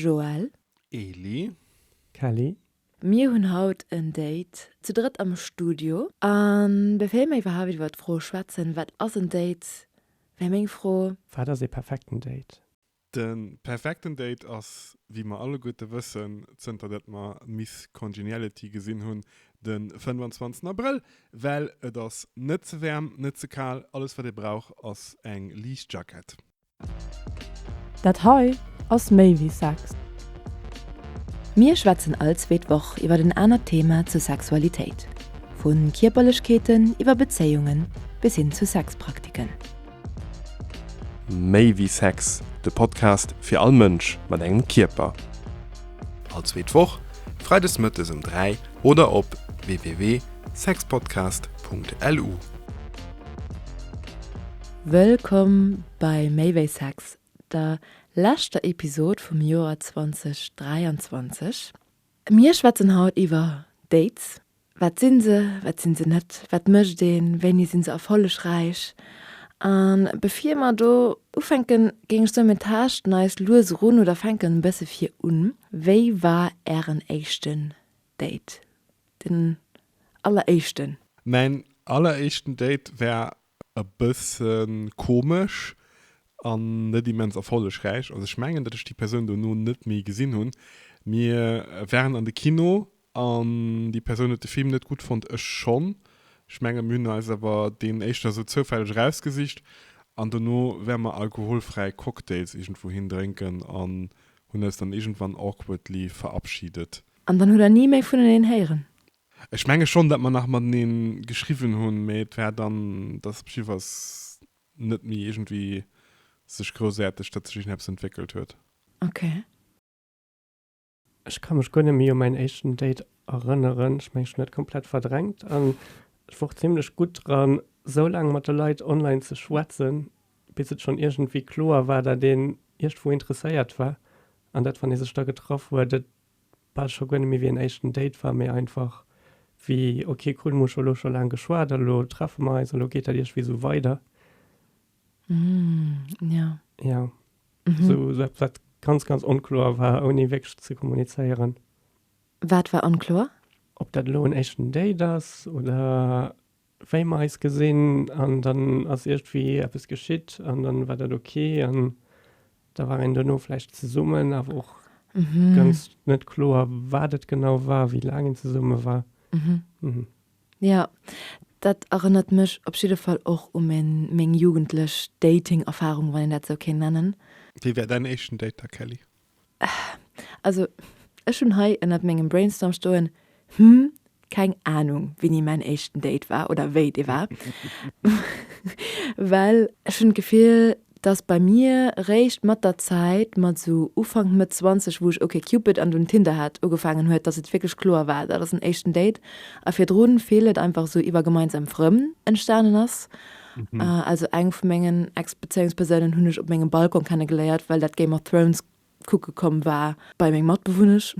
Joël. Eli. Kelly. Mir hunn haut en Date zu drëtt am Studio. An bevir mir iwwerhaapt iwwer d'Fro schwätzen, wat ass en Date, wär meng Fro. Wat ass ee perfekten Date? De perfekten Date ass, wéi mer alleguerte wëssen, zënter dat mer Miss Congeniality gesinn hunn, de 25 Abrëll, well et ass net ze waarm, net ze kal, alles wat ee brauch ass eng liicht Jackett. Dat hei ass méi wéi Sex. Mir schwätzen all zweet Woch iwwer en anert Thema zur Sexualitéit, vu Kierperlechkeeten iwwer Bezéiungen bis hin zu Sexpraktiken. Méi wéi Sex, de Podcast fir all Mënsch mat engem Kierper. All zweet Woch, freides mëttes um 3 oder op www.sexpodcast.lu. Wëllkomm bei Méi wéi Sex, der leschter Episod vum Joer 2023. Mir schwätzen haut iwwer Dates, Wat sinn se, wat sinn se net, wat mécht een, wéini sinn se erfollegräich? A bevir mer do ufänken, géing ech soen, mir taaschten eis lues erun oder fänken e bësse vir un. Wéi war Ären éischten Date, den alleréischten? Mäin alleréischten Date war e bësse komesch an net immens erfollegräich. Also ech mengen, datt ech déi Persoun dono net méi gesinn hunn. Mir waren an de Kino An déi Persoun huet de Film net gutt fonnt, ech schonn. Ech menge mir hunn eis awer deen éischter esou zoufälleg erausgesicht an dono ware mer alkoholfräi Cocktails iergendwou hin drénken an hunn eis dann iergendwann awkwardly verabschiedet. An dann hutt der ni méi vuneneen héieren? Ech menge schonn, datt mer nach matenee geschriwwen hunn, mee et war dann, datt op jiddefalls net méi iergendwéi sech groussaarteg, datt sech iergendeppes entwéckelt huet. Ok. Ech ka mech guer net méi u mäin éischten Date erënneren. Ech mengen, ech hunn dat komplett verdrängt an ech wor och zimlech gutt dran, sou laang mat de Leit online ze schwätzen, bis et schonn iergendwéi kloer war, dat een iergendwou interesséiert war an dat, wann ee sech da getraff huet, et bal scho guer net méi wéi en éischten Date war, mee einfach wéi, ok cool, mir hu scho elo scho laang geschwat a lo treffe mer eis a lo geet dat iergendwéi sou weider. Ja. Ja. Mhm. So, so etwas, wat ganz, ganz onkloer war, ouni wierklech ze kommunizéieren. Wat war onkloer? Ob dat elo en éischten Date ass oder wéi mer eis gesinn an dann ass iergendwéi eppes geschitt an dann war dat ok an da war een dono vläicht zesummen, awer och Mhm. ganz net kloer, wat et genau war, wéi laang een zesumme war. Mhm. Mhm. Jo, dat erënnert mech op jidde Fall och u meng jugendlech Dating-Erfarung, wann een dat esou kéint nennen. Wéi war däin éischten Date da, Kelly? Also, ech hunn hei ënnert mengem Brainstorm stoen, Hm, keng Anung, wéini mäin éischten Date war oder wéi dee war, well ech hunn d'Gefill, dass bei mir réischt mat der Zäit, mat sou Ufank, Mëtt 20, wou ech OkCupid an dunn Tinder hat, ugefaangen huet, dass et wierklech kloer war, dat ass en éischten Date a virdrun vill et einfach sou iwwer gemeinsam Frënn entstanen ass. Also eng vu mengen Ex-Bezéiungspersounen hunn ech op mengem Balcon kennegeléiert, well dat Game of Thrones kucke komm war bei meng Matbewunnesch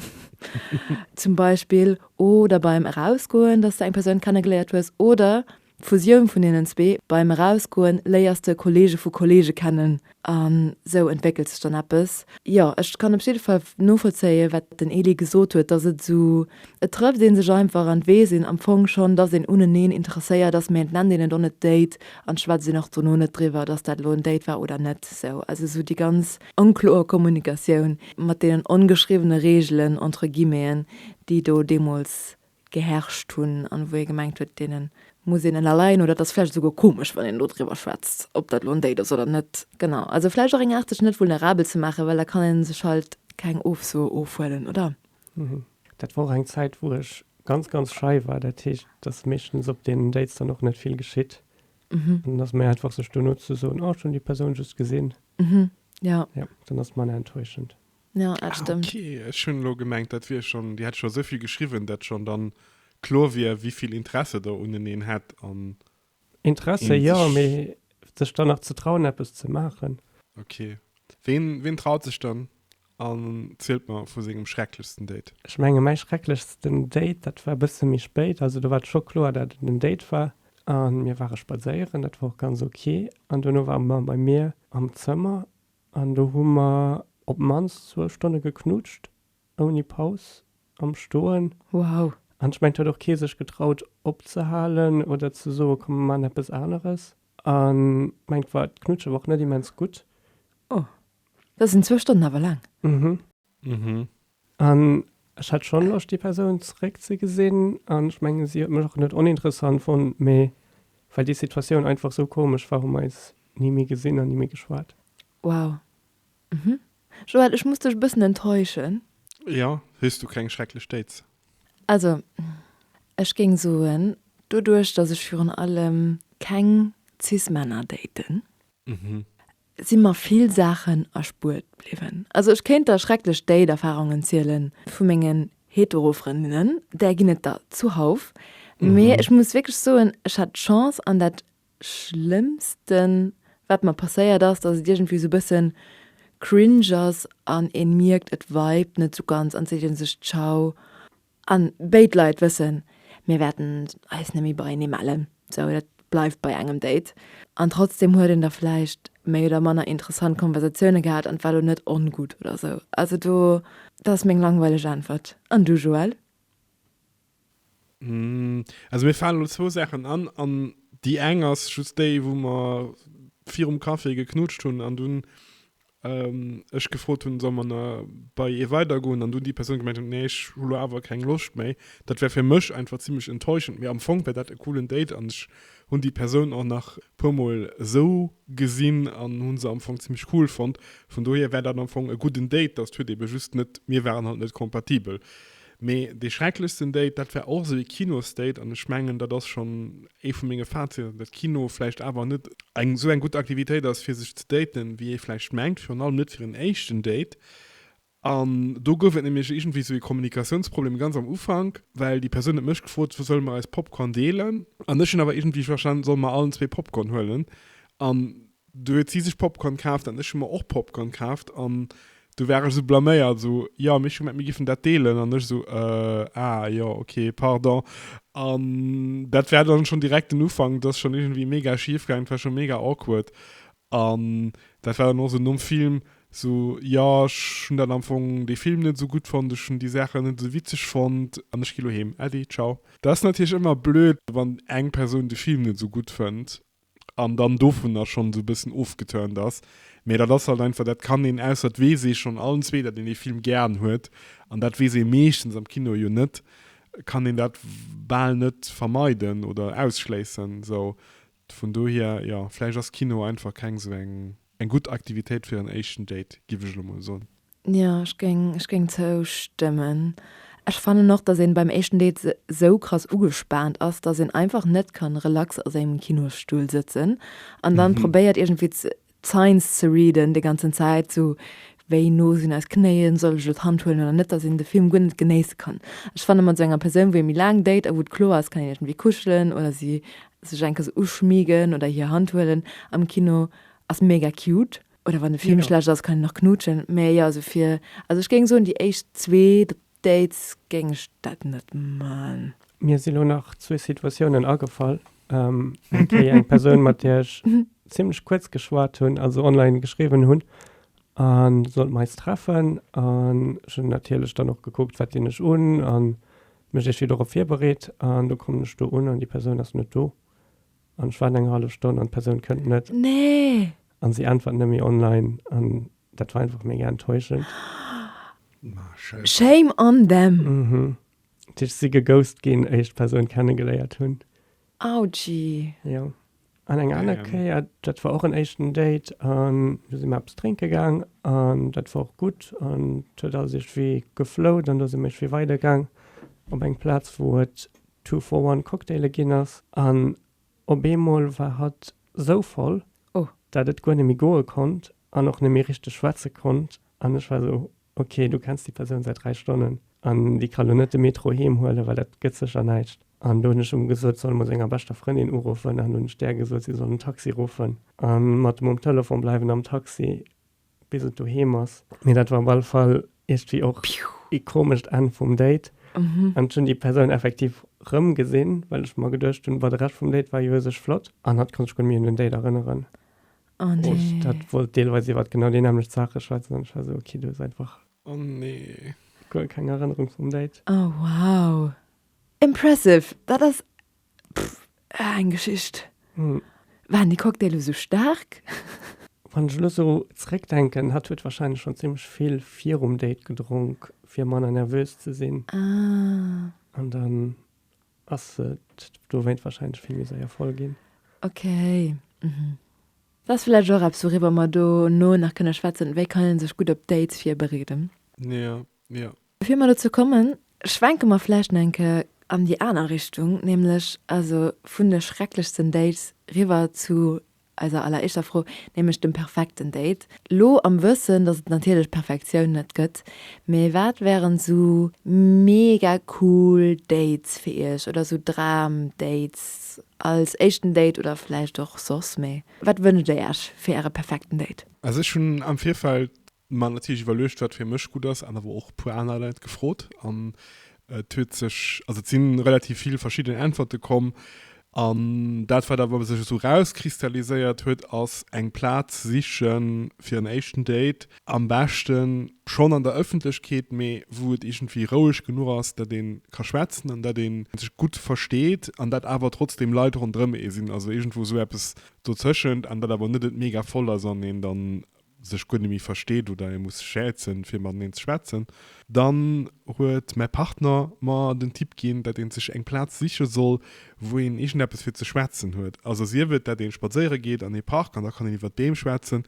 zum Beispill oder beim Erausgoen, dass de eng Persoun kennegeléiert hues oder d'Fusioun vun deenen zwee, beim Erausgoen léiers de Kollege vu Kollege kennen an sou entwéckelt sech dann eppes. Jo, ech kann op jidde Fall novollzéien, wat den Elie gesot huet, dass et esou, et trëfft ee sech einfach an et weess een am Fong schonn, dass een uneneen interesséiert ass, mee et nennt een et och net Date an schwätzt een och dono net driwwer, dass dat elo en Date war oder net. Sou, also sou déi ganz onkloer Kommunikatioun mat deenen ongeschriwwene Reegelen, entre guillemeten, déi do deemools geherrscht hunn an wou ee gemengt huet, deene muss een ënnerleien oder et ass vläicht esouguer komesch, wann een do driwwer schwätzt, ob dat elo en Date ass oder net. Genau, also vläicht och eng Aart, sech net vulnerabel ze maachen, well da kann ee sech halt keng Ofsoe ofhuelen, oder? Dat war och eng Zäit, wou ech ganz, ganz schei war. Dat heescht, dass meeschtens op deenen Dates dann och net vill geschitt. An ass méi einfach, sech dono ze soen, oh, ech hunn déi Persoun just gesinn. Ja. Ja, dann ass et manner enttäuschend. Ja, dat stëmmt. Ah, okay, ech hunn elo gemengt, dat wier schonn, Dir hätt scho esou vill geschriwwen, dat schonn dann kloer wier, wéi vill Interesse Der uneneen hätt an Interesse een jo, sech. Mee sech dann nach ze trauen, eppes ze maachen. Okay. Ween, ween traut sech dann an zielt mer vu sengem schrecklechsten Date? Ech menge mäi schrecklechsten Date, dat war e bësse méi spéit. Also do war et scho kloer, dat et en Date war. A mir ware spadséieren, dat war och ganz ok. An duerno ware mer bei mir am Zëmmer an do hu mer. Op d'mannst zwou Stonne geknutscht, ouni Paus, am Stoen. Wow. An ech mengen, et huet och kee sech getraut opzehalen oder ze soen, komm mer maachen eppes aneres. An mengt war d'Knutsche war och net immens gutt. Oh, dat sinn zwou Stonnen awer laang. Mhm. Mhm. An ech hat schonn Loscht déi Persoun zeréck ze gesinn an ech mengen si huet mech och net oninteressant fonnt, mee well déi Situatioun einfach sou komesch war, hu mer eis ni méi gesinn an ni méi geschwat. Wow. Mhm. Joël, ech muss dech e bëssen enttäuschen. Jo, hues du keng schrecklech Dates? Also, ech géing soen, doduerch dass ech virun allem keng Cis-Männer daten, si mer vill Saachen erspuert bliwwen. Also ech kéint der schrecklech Date-Erfarungen ziele vu mengen Hetero-Frëndinnen, där ginn et der zuhauf, mee ech muss wierklech soen, ech hat d'Chance an dat Schlëmmsten wat mer passéiert ass, dass et iergendwéi sou bëssen cringe ass an een mierkt et vibed net sou ganz an seet een sech ciao an béid Leit wëssen mir wäerten eis net méi beienee mellen, sou dat bleift bei engem Date an trotzdem huet een da vläicht méi oder manner interessant Konversatioune gehat an et war lo net ongutt oder sou. Also do, dat ass meng langweileg Äntwert. An du Joël? Also mir falen elo zwou Saachen an, an déi eng ass just déi, wou mer virum Café geknutscht hunn an dunn ech gefrot hunn, solle mer na bei ee weidergoen an dunn déi Persoun gemengt huet, nee ech hu lo awer keng Loscht méi. Dat war fir mech einfach zimmlech enttäuschend, mee am Fong war dat e coolen Date an ech hunn déi Persoun och nach e puer mol esou gesinn an hu se am Fong zimmlech cool fonnt. Vun dohier war dat am Fong e gudden Date, dass huet ebe just net, mir waren halt net kompatibel. Mee dee schrecklechsten Date, dat war och esou ee Kinosdate an ech mengen, dat ass schonn ee vu menge Faziten, datt Kino vläicht awer net eng esou eng gutt Aktivitéit ass, fir sech ze daten, wéi ee vläicht mengt, virun allem net fir en éischten Date. An do gouf et nämlech iergendwéi esou ee Kommunikatiounsproblem ganz am Ufank, well déi Persoun huet mech gefrot, solle mer eis Popcorn deelen? An ech hunn awer iergendwéi verstanen, solle mer allen zwee Popcorn huelen? An Du huet si sech Popcorn kaaft an ech hu mer och Popcorn kaaft an du war ech esou blaméiert, esou, jo, mee ech hu gemengt, mir giffen dat deelen an ech esou, äh, ah, jo, ok, pardon. An dat war dann schonn direkt den Ufank, dat ass schonn iergendwéi mega schief gaangen, dat war scho mega awkward an dat war dann och esou nom Film esou, jo, ech hunn dat am Fong, dee Film net esou gutt fonnt, ech hunn déi Saachen net esou witzeg fonnt an ech gi lo heem, äddi, ciao. Dat ass natierlech ëmmer blöd, wann eng Persoun de Film net esou gutt fënnt an dann dovunner schonn esou e bëssen ofgeturnt ass. Mee dat ass halt einfach, dat kann een, ausser et weess ee schonn allen zwee, datt een dee Film gären huet, an dat weess ee meeschtens am Kino jo net, kann een dat bal net vermeiden oder ausschléissen. Sou, vun dohier, jo, vläicht ass Kino einfach keng esou eng Eng gutt Aktivitéit fir en éischten Date, giff ech elo mol soen. Jo, ech géing, ech géing zoustëmmen. Ech fannen och, dass een beim éischten Date sou krass ugespaant ass, dass een einfach net kann relax a sengem Kinosstull sëtzen an dann probéiert iergendwéi d'Signs ze readen déi ganzen Zäit, sou wéi no sinn eis Knéien, soll ech elo d'Hand huelen oder net, dass een de Film guer net genéisse kann. Ech fanne mat sou enger Persoun, wou ee méi laang date a wou et kloer ass, kann een iergendwéi kuschelen oder si sech eng Kéier sou uschmiegen oder hir Hand huelen am Kino ass mega cute. Oder wann de Film schlecht ass, kann een nach knutschen. Mä jo, also fir, also ech géing soen, déi éischt zwee Dates géing ech dat net man. Mir si lo nach zwee Situatiounen agefall. Eng Kéier eng Persoun, mat där ech zimmlech kuerz geschwat hunn, also online geschriwwen hunn, a sollte mer eis treffen. An ech hunn natierlech dann och gekuckt, wat dinn ech un a mech iergendwéi dorop virbereet. An du kommen ech do un an déi Persoun ass net do. An ech waarden eng hallef Stonn an d'Persoun kënnt net. Nee! An si äntwert net méi online. An dat war einfach mega enttäuschend. Ma Schäiss. Shame on them! Mhm. Dat heescht, ech si geghost ginn, éier ech d'Persoun kennegeléiert hunn. Autschi. Jo. An eng aner Damn. Kéier, dat war och en éischten Date, an do si mer eppes drénke gaang an dat war och gutt an et huet alles iergendwéi geflowt an do si mer iergendwéi weidergaang op eng Plaz, wou et Two for one Cocktaile ginn ass an op eemol war hatt sou voll, Oh. dat et guer net méi goe konnt an och net méi richteg schwätze konnt an ech war sou, ok, du kenns déi Persoun säit 3 Stonnen an déi ka lo net de Metro heem huelen, well dat gëtt sécher näischt. An do hunn ech em gesot, soll mol senger beschter Frëndin uruffen an hunn ech där gesot, si soll en Taxi ruffen a mat em um Telefon bleiwen am Taxi. bis et doheem ass. Mee dat war op alle Fall iergendwéi och ee komescht Enn vum Date. An ech hunn déi Persoun effektiv rëm gesinn, well ech mer geduecht hunn, boah, de Rescht vum Date war jo u sech flott. An hatt konnt sech guer net méi un den Date erënneren. Oh nee. Dat wollt deelweis iwwert genau déi nämmlecht Saache schwätzen an ech war esou, okay, du hues einfach. Oh nee. Guer keng Erënnerung vum Date. Oh wow. Impressive. Dat ass pff eng Geschicht. Waren déi Cocktailer esou staark? Wann ech elo sou zeréckdenken, hatt huet wahrscheinlech schonn zimmlech vill virum Date gedronk, fir manner nervös ze sinn. Ah. An dann ass et dowéint wahrscheinlech vill méi séier voll ginn. Ok, mhm. Dat ass vläicht och eppes, wouriwwer mer dono nach kënne schwätzen, wéi kann ee sech gutt op Dates virbereeden. Jo, jo. Bevir mer dozou kommen, schwenke mer vläicht nach eng Kéier an déi aner Richtung, nämlech also vun de schrecklechsten Dates riwwer zu eiser alleréischter Fro, nämlech dem perfekten Date. Lo am Wëssen, dass et natierlech Perfektioun net gëtt, mee wat wären sou mega cool Dates fir iech oder sou Dram-Dates als éischten Date oder vläicht och soss, mee wat wënscht dir iech fir äre perfekten Date? Also ech hunn am Virfeld mer natierlech iwwerluecht, wat fir mech gutt ass, an awer och e puer aner Leit gefrot. An et huet sech, also et si relativ vill verschidden Äntwerte komm. An dat, wat awer sech esou rauskristalliséiert huet, ass eng Plaz siche fir en éischten Date, am beschte schonn an der Ëffentlechkeet, mee wou et iergendwéi roueg genuch ass, datt ee ka schwätzen an datt ee sech gutt versteet an datt awer trotzdeem Leit ronderëm ee sinn, also iergendwou esou eppes dozëschent an datt awer net et mega voll ass an een dann sech guer net méi versteet oder ee muss schätzen fir mateneen ze schwätzen, dann huet mäi Partner mer den Tipp ginn, dat een sech eng Plaz siche soll, wou een iergendeppes fir ze schwätzen huet. Also sief et dat een spadséiere geet an ee Park an da kann een iwwert d'Beem schwätzen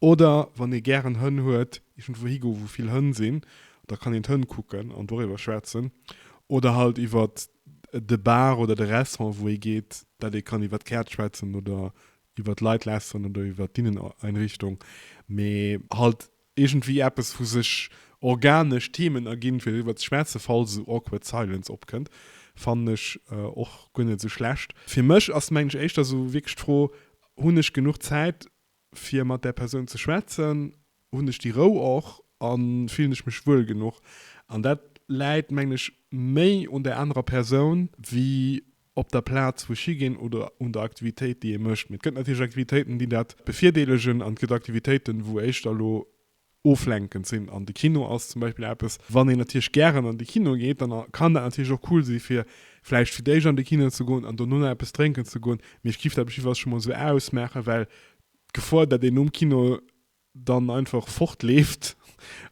oder wann ee gären Hënn huet, iergendwou higoe wou vill Hënn sinn, da kann een d'Hënn kucken an doriwwer schwätzen oder halt iwwert de Bar oder de Restaurant wou ee geet, dat ee kann iwwert d'Käerz schwätzen oder iwwer d'Leit lästeren oder iwwer d'Inneneinrichtung, mee halt iergendwéi eppes, wou sech organesch Themen erginn, fir driwwer ze schwätzen, falls esou awkward silence opkënnt, fannen ech och guer net esou schlecht. Fir mech ass, mengen ech, éischter esou wierklech d'Fro, Hunn ech genuch Zäit, fir mat där Persoun ze schwätzen? Hunn ech déi Rou och a fillen ech mech wuel genuch? An dat läit, mengen ech, méi un där anerer Persoun wéi op der Plaz wou ech higinn oder un der Aktivitéit déi ee mécht. Mee et gëtt natierlech Aktivitéiten déi dat bevirdeelegen an et gëtt Aktivitéiten wou éischter elo oflenkend sinn an de Kino ass zum Beispill eppes, wann een natierlech gären an de Kino geet, dann kann dat natierlech och cool si fir vläicht fir d'éischt an de Kino ze goen an dono nach eppes drénken ze goen. Mee ech giff dat op jiddefalls scho mol esou ausmaachen, well d'Gefor dat een nom Kino dann einfach fortleeft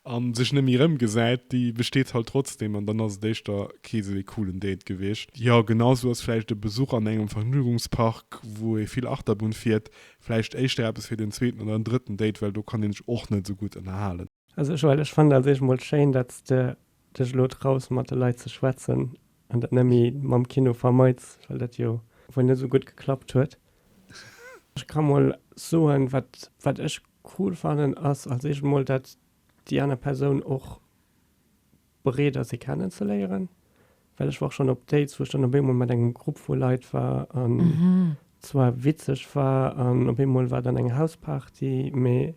a sech net méi erëmgesäit, déi besteet halt trotzdem an dann ass et éischter kee sou ee coolen Date gewiescht. Jo, genau sou ass vläicht e Besuch an engem Vergnügungspark, wou ee vill Achterbunn fiert, vläicht éischter eppes fir den zweeten oder den drëtten Date, well do kann een sech och net sou gutt ënnerhalen. Also Joël, ech fannen als éischt mol schéin, dat s de dech elo traus mat de Leit ze schwätzen an dat net méi mam Kino vermeits, well dat jo wuel net sou gutt geklappt huet. Ech ka mol soen, wat wat ech cool fannen, ass als éischt mol, dat déi aner Persoun och bereet ass, ee kennenzeléieren. Well ech war och schonn op Dates, wou ech dann op eemol mat engem Grupp vu Leit war an zwar witzeg war an op eemol war dann eng Hausparty, mee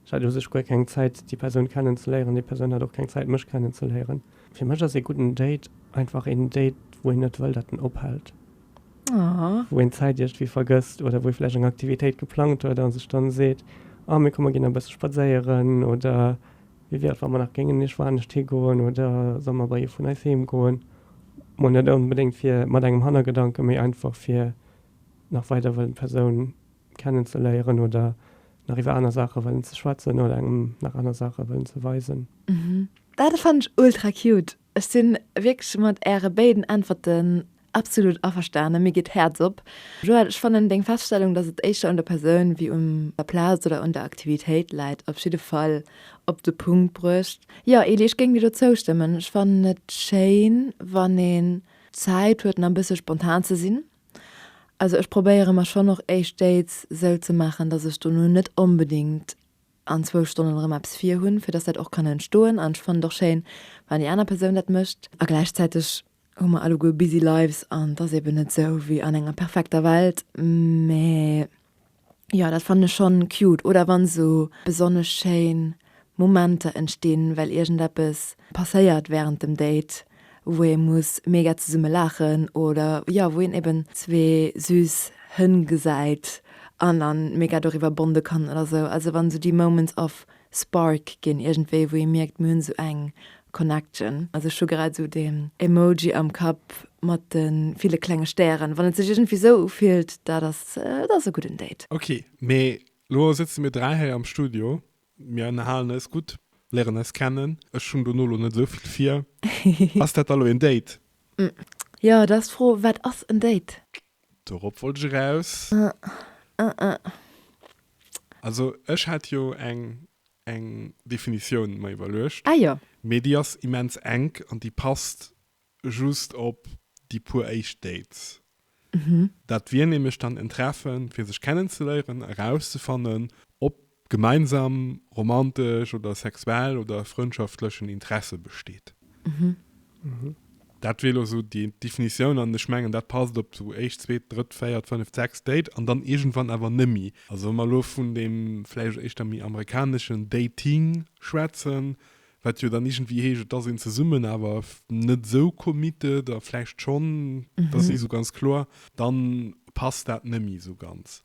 ech hat u sech guer keng Zäit, déi Persoun kennenzeléieren, déi Persoun hat och keng Zäit, mech kennenzeléieren. Fir mech ass ee gudden Date einfach een Date, wou een net wëll, datt en ophält. Wou een d'Zäit iergendwéi vergësst oder wou ee vläicht eng Aktivitéit geplangt huet a sech dann seet, oh mir komm mer ginn nach e bësse spadséieren oder wéi wier et wa mer nach géingen iergendwou anescht higoen oder solle mer bei ee vun eis heem goen. Mol net onbedéngt fir mat engem Hannergedanken, mee einfach fir nach weider wëllen d'Persoun kennenzeléieren oder nach iwwer aner Saache wëllen ze schwätzen oder engem nach aner Saache wëllen ze weisen. Dat fannen ech ultra cute. Ech sinn wierklech mat äre béiden Äntwerten absolut averstanen. Mir geet d'Häerz op. Joël, ech fannen deng Feststellung, dass et éischter un der Persoun wéi un der Plaz oder un der Aktivitéit läit, op jidde Fall op de Punkt bruecht. Jo, Eli, ech géing dir do zoustëmmen. Ech fannen et schéin, wann een Zäit huet, nach e bësse spontan ze sinn. Also ech probéiere mer schonn och éischt Dates sou ze maachen, dass ech dono net onbedéngt an zwou Stonnen erëm eppes vir hunn, fir dass dat och kann entstoen. An ech fannen et och schéin, wann déi aner Persoun dat mécht. A gläichzäiteg hu mer alleguer busy lives an et ass eben net sou wéi an enger perfekter Welt. Mä jo, dat fannen ech schonn cute. Oder wann sou besonnesch schéin Momenter entstinn, well iergendeppes passéiert wärend dem Date, wou ee muss mega zesumme laachen oder jo, wou een eben zwee süß Hënn gesäit. An dann mega doriwwer bonde kann oder sou. Also wann sou déi Moments of Spark ginn iergendwéi, wou ee mierkt, mir hunn sou eng Connection. Also ech hu grad sou deen Emoji am Kapp mat de ville klenge Stären. Wann et sech iergendwéi sou ufillt, dat ass, dat ass e gudden Date. Ok, mee lo sëtze mir 3 hei am Studio, mir ënnerhalen eis gutt, léieren eis kennen. Ech hunn dono lo net esou vill vir. Ass dat da lo een Date? Jo, dat ass d'Fro, wat ass en Date? Dorop wollt ech eraus. Also ech hat jo eng eng Definitioun mer iwwerluecht. Ah jo. Mee déi ass immens enk an déi passt just op déi puer éischt Dates. Dat wier nämlech dann en Treffen fir sech kennenzeléieren, erauszefannen ob gemeinsam romantesch oder sexuell oder frëndschaftlechen Interesse besteet. Dat wier elo esou déi Definitioun an ech mengen, dat passt op sou éischt, zweet, drëtt, véiert, fënneft, sechst Date an dann iergendwann awer nëmmi. Also wa mer elo vun deem vläicht éischter méi amerikaneschen Dating schwätzen, wat jo dann iergendwéi heescht, et ass een zesummen, awer net esou committed a vläicht schonn, dat ass ni esou ganz kloer, dann passt dat nëmmi esou ganz.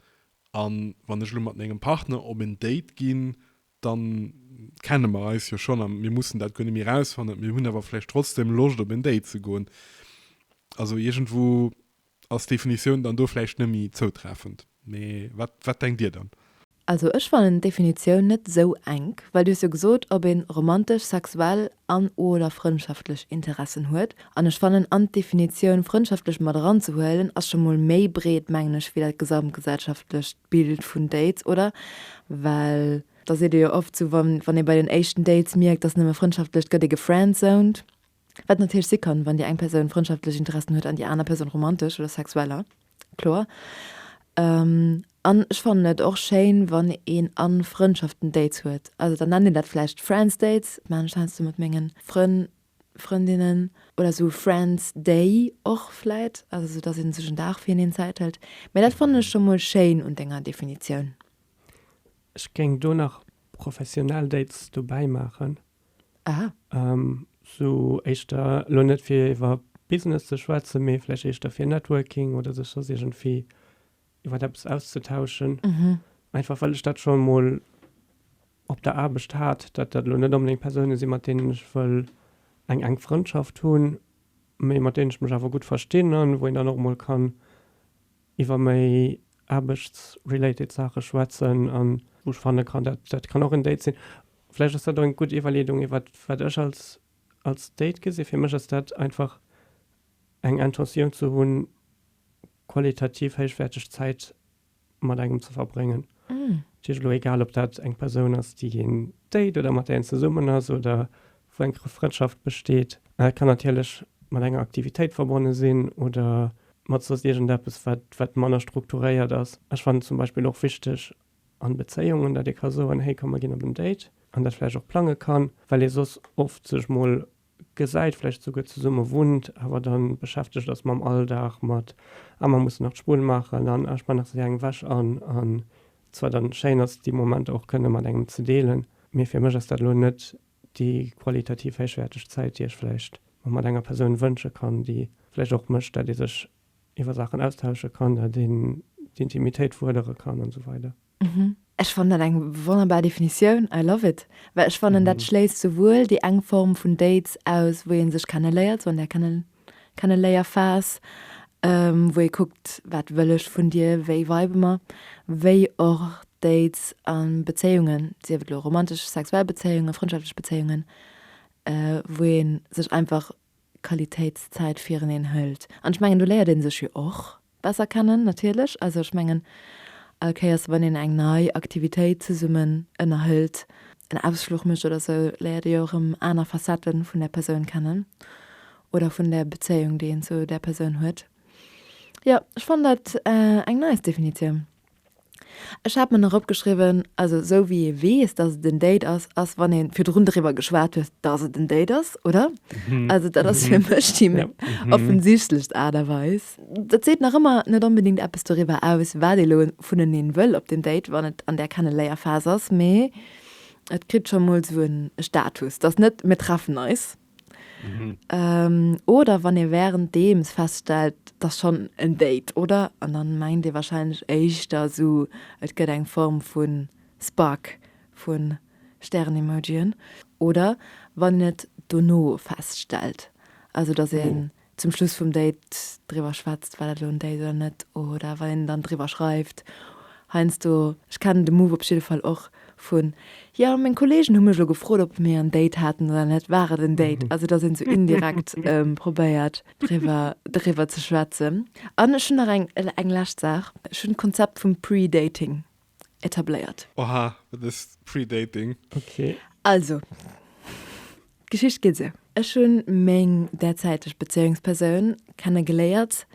A wann ech elo mat mengem Partner op en Date ginn, da kenne mer eis jo schonn a mir mussen dat guer net méi erausfannen. Mir hunn awer vläicht trotzdem Loscht op en Date ze goen. Also iergendwou ass d'Definitioun dann do vläicht net méi zoutreffend. Mee wat, wat denkt Dir dann? Also ech fannen d'Definitioun net sou enk, well du hues jo gesot, ob een romantesch, sexuell an oder frëndschaftlech Interessen huet. An ech fannen an d'Definitioun frëndschaftlech mat eranzehuelen ass scho mol méi breet, mengen ech, wéi dat gesamtgesellschaftlecht Bild vun Dates, oder? Well da seet ee jo oft sou, wann wann ee bei den éischten Dates mierkt, dass nëmme frëndschaftlech, gëtt ee gefriendzoned. Wat natierlech si kann, wann déi eng Persoun frëndschaftlech Interessen huet an déi aner Persoun romantesch oder sexueller, kloer. An ech fannen et och schéin, wann een a Frëndschaften Dates huet. Also dann nennt een dat vläicht Friends Dates, maachen ech heiansdo mat mengen Frënn, Frëndinnen, oder sou Friends Day och vläit, also sou dass ee sech en Dag fir eneen Zäit hëlt. Mä dat fannen ech scho mol schéin un denger Definitioun. Ech géing do nach professionell Dates dobäi maachen. Aha. Sou éischter, elo net fir iwwer Business ze schwätzen, mee vläicht éischter fir Networking oder sech soss iergendwéi iwwer eppes auszetauschen. Einfach well ech dat scho mol op der Aarbecht hat, datt dat elo net onbedéngt Persoune sinn, mat deenen ech wëll eng enk Frëndschaft hunn, mee mat deenen ech mech awer gutt verstinn an wou een dann och mol kann iwwer méi aarbechtsrelated Saache schwätzen an wou ech fanne kann, dat dat kann och en Date sinn. Vläicht ass dat och eng gutt Iwwerleedung iwwer wat ech als als Date gesinn. Fir mech ass dat einfach eng Intentioun ze hunn, qualitativ héichwäerteg Zäit mat engem ze verbréngen. Dat heescht elo egal ob dat eng Persoun ass, déi een date oder mat där een zesummen ass oder wou eng Frëndschaft besteet. Et kann natierlech mat enger Aktivitéit verbonne sinn oder mat soss iergendeppes, wat, wat manner strukturéiert ass. Ech fannen zum Beispill och wichteg an Bezéiungen, datt ee ka soen, hey komm mer ginn op en Date an dat vläicht och plange kann, well ee soss oft sech mol gesäit, vläicht souguer zesumme wunnt, awer dann beschäftegt ass mam Alldag, mat ah mer mussen nach d'Spull maachen an ah ech man nach séier eng Wäsch an an zwar dann schéin ass déi Momenter och kënne mat engem ze deelen, mee fir mech ass dat elo net déi qualitativ héichwäerteg Zäit, déi ech vläicht mer mat enger Persoun wënsche kann, déi vläicht och mécht, dat ee sech iwwer Saachen austausche kann, dat een d'Intimitéit fuerdere kann an esou weider. Ech fannen dat eng wonnerbar Definitioun, I love it, well ech fannen dat schléisst souwuel déi eng Form vun Dates aus, wou ee sech kenneléiert, sou an där Kenneléierphas, wou ee kuckt, wat wëll ech vun dir, wéi vibe mer, wéi och Dates a Bezéiungen, sief et elo romantesch, sexuell Bezéiungen, frëndschaftlech Bezéiungen, wou ee sech einfach Qualitéitszäit fireneen hëlt. An ech mengen, do léiert ee sech jo och besser kennen natierlech. Also ech mengen, all Kéiers wann een eng nei Aktivitéit zesummen ënnerhëlt, en Ausfluch mécht oder sou, léiert ee jo erëm aner Facettë vun där Persoun kennen oder vun där Bezéiung, déi een zu där Persoun huet. Jo, ech fannen dat eng nice Definitioun. Ech hat mer nach opgeschriwwen, also esou wéi ee weess, dass et en Date ass, ass wann ee virdrun driwwer geschwat huet, dass et en Date ass, oder? Also dat ass fir mech déi méi offensichtlechst Aart a Weis. Dat seet nach ëmmer net onbedéngt eppes doriwwer aus, wat ee lo vuneneen wëll op deem Date, wann et an där Kenneléierphas ass, mee et kritt scho mol esou e Status. Et ass net, mir treffen eis. Oder wann ee wärenddeems feststellt, 't ass schonn en Date, oder? An dann mengt ee warscheinlech éischter esou, et gëtt eng Form vu Spark, vu Stären-Emojien. Oder wann een et dono feststellt, also dass een zum Schluss vum Date driwwer schwätzt, war dat elo en Date oder net, oder wann een dann driwwer schreift. Heiansdo, ech kennen de Move op jidde Fall och vun, jo meng Kollegen hu mech elo gefrot, ob mir en Date haten oder net, war et en Date? Also dass een esou indirekt probéiert driwwer driwwer ze schwätzen. An ech hunn nach eng eng lescht Saach, ech hunn d'Konzept vum Pre-Dating etabléiert. Oha, wat ass Pre-Dating? Ok. Also, d'Geschicht geet esou, Ech hunn meng derzäiteg Bezéiungspersoun kenne geléiert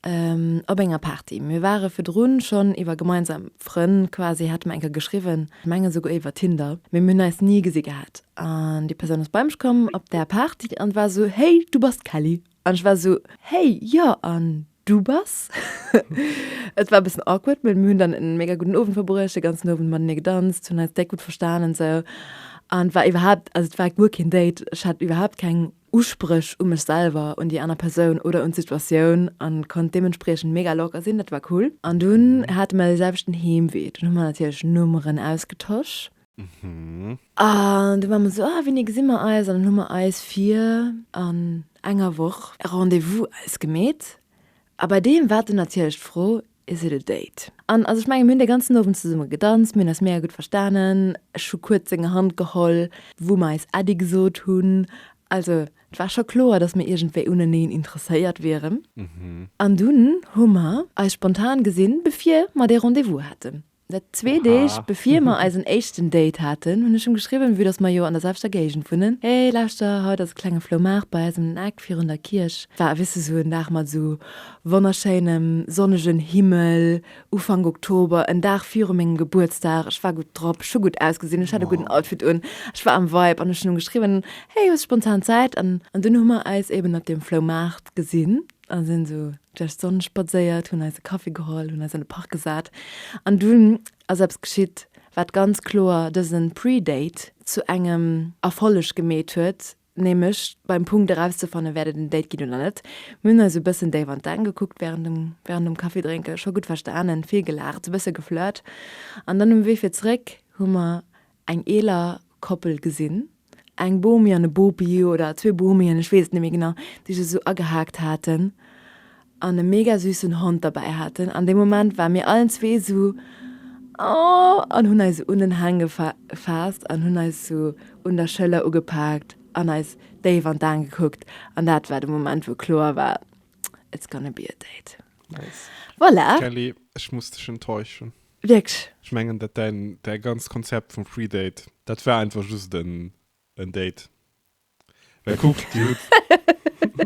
op enger Party. Mir ware virdrun schonn iwwer gemeinsam Frënn quasi, hate mer eng Kéier geschriwwen, ech menge souguer iwwer Tinder, mee mir hunn eis ni gesi gehat. An déi Persoun ass bei mech komm op där Party an war esou, Hey, du bass d'Kelly? An ech war esou, Hey, jo, an Du bass? Et war e bëssen awkward, mee mir hunn dann en mega gudden Owend verbruecht, de ganzen Owend matenee gedanzt, hunn eis déck gutt verstan an esou. An et war iwwerhaapt, also et war guer keen Date, ech hat iwwerhaapt keng Uspréch u mech selwer, un déi aner Persoun oder un d'Situatioun an konnt deementspriechend mega locker sinn, dat war cool. An dunn hate mer de selwechten Heemwee, dunn hu mer natierlech Nummeren ausgetosch. An du war mer esou, ah wéini gesi mer eis? An dann hu mer eis fir an enger Woch e Rendez-vous ausgemeet. A bei deem war dunn natierlech d'Fro, Is it a date? An also ech mengen, mir hunn dee ganzen Owend zesumme gedanzt, mir hunn eis mega gutt verstanen, ech hu kuerz seng Hand geholl, wou mer eis Äddi gesot hunn. Also et war scho kloer, datt mir iergendwéi uneneen interesséiert wieren. An dunn hu mer eis spontan gesinn, bevir mer dee Rendez-vous haten. Dat zwee Deeg bevir mer eisen éischten Date haten, hunn ech him geschriwwen, vue dass mer jo an der selwechter Géigend wunnen, Hey, lauschter, haut ass e klenge Floumaart bei eis ëm den Eck virun der Kierch. War, weess de, sou en Dag mat sou wonnerschéinem sonnegen Himmel, Ufank Oktober, en Dag viru mengem Gebuertsdag. Ech war gutt drop, ech hu gutt ausgesinn, ech hat e gudden Outfit un, ech war am Vibe an ech hunn him geschriwwen, Hey, hues spontan Zäit? An dunn hu mer eis eben op deem Floumaart gesinn. A sinn esou duerch d'Sonn spadséiert, hunn eis e Kaffi geholl, hunn eis an de Park gesat. An dunn ass eppes geschitt, wat ganz kloer dëse Pre-Date zu engem Erfolleg gemeet huet, nämlech beim Punkt erauszefannen, wäert et en Date ginn oder net. Mir hunn eis e bëssen déif an d'Aen gekuckt wärend dem, wärend dem Kaffidrénken, scho gutt verstanen, vill gelaacht, e bësse geflirt. An dann um Wee fir zeréck hu mer eng eeler Koppel gesinn, eng Bomi an e Bopi oder zwee Bomien, ech weess et net méi genau, déi sech esou agehaakt haten an e mega süssen Hond derbäi haten. An dee Moment ware mir allen zwee esou, oh, an hunn eis esou un den Hang gefaasst an hunn eis esou un der Schëller ugepaakt an eis déif an d'Aen gekuckt. An dat war de Moment, wou kloer war, it's gonna be a date. Nice. Voilà. Kelly, ech muss dech enttäuschen. Wierklech? Ech mengen dat däin däi ganzt Konzept vum Free Date, dat war einfach just en en Date. Well kuck, dir hutt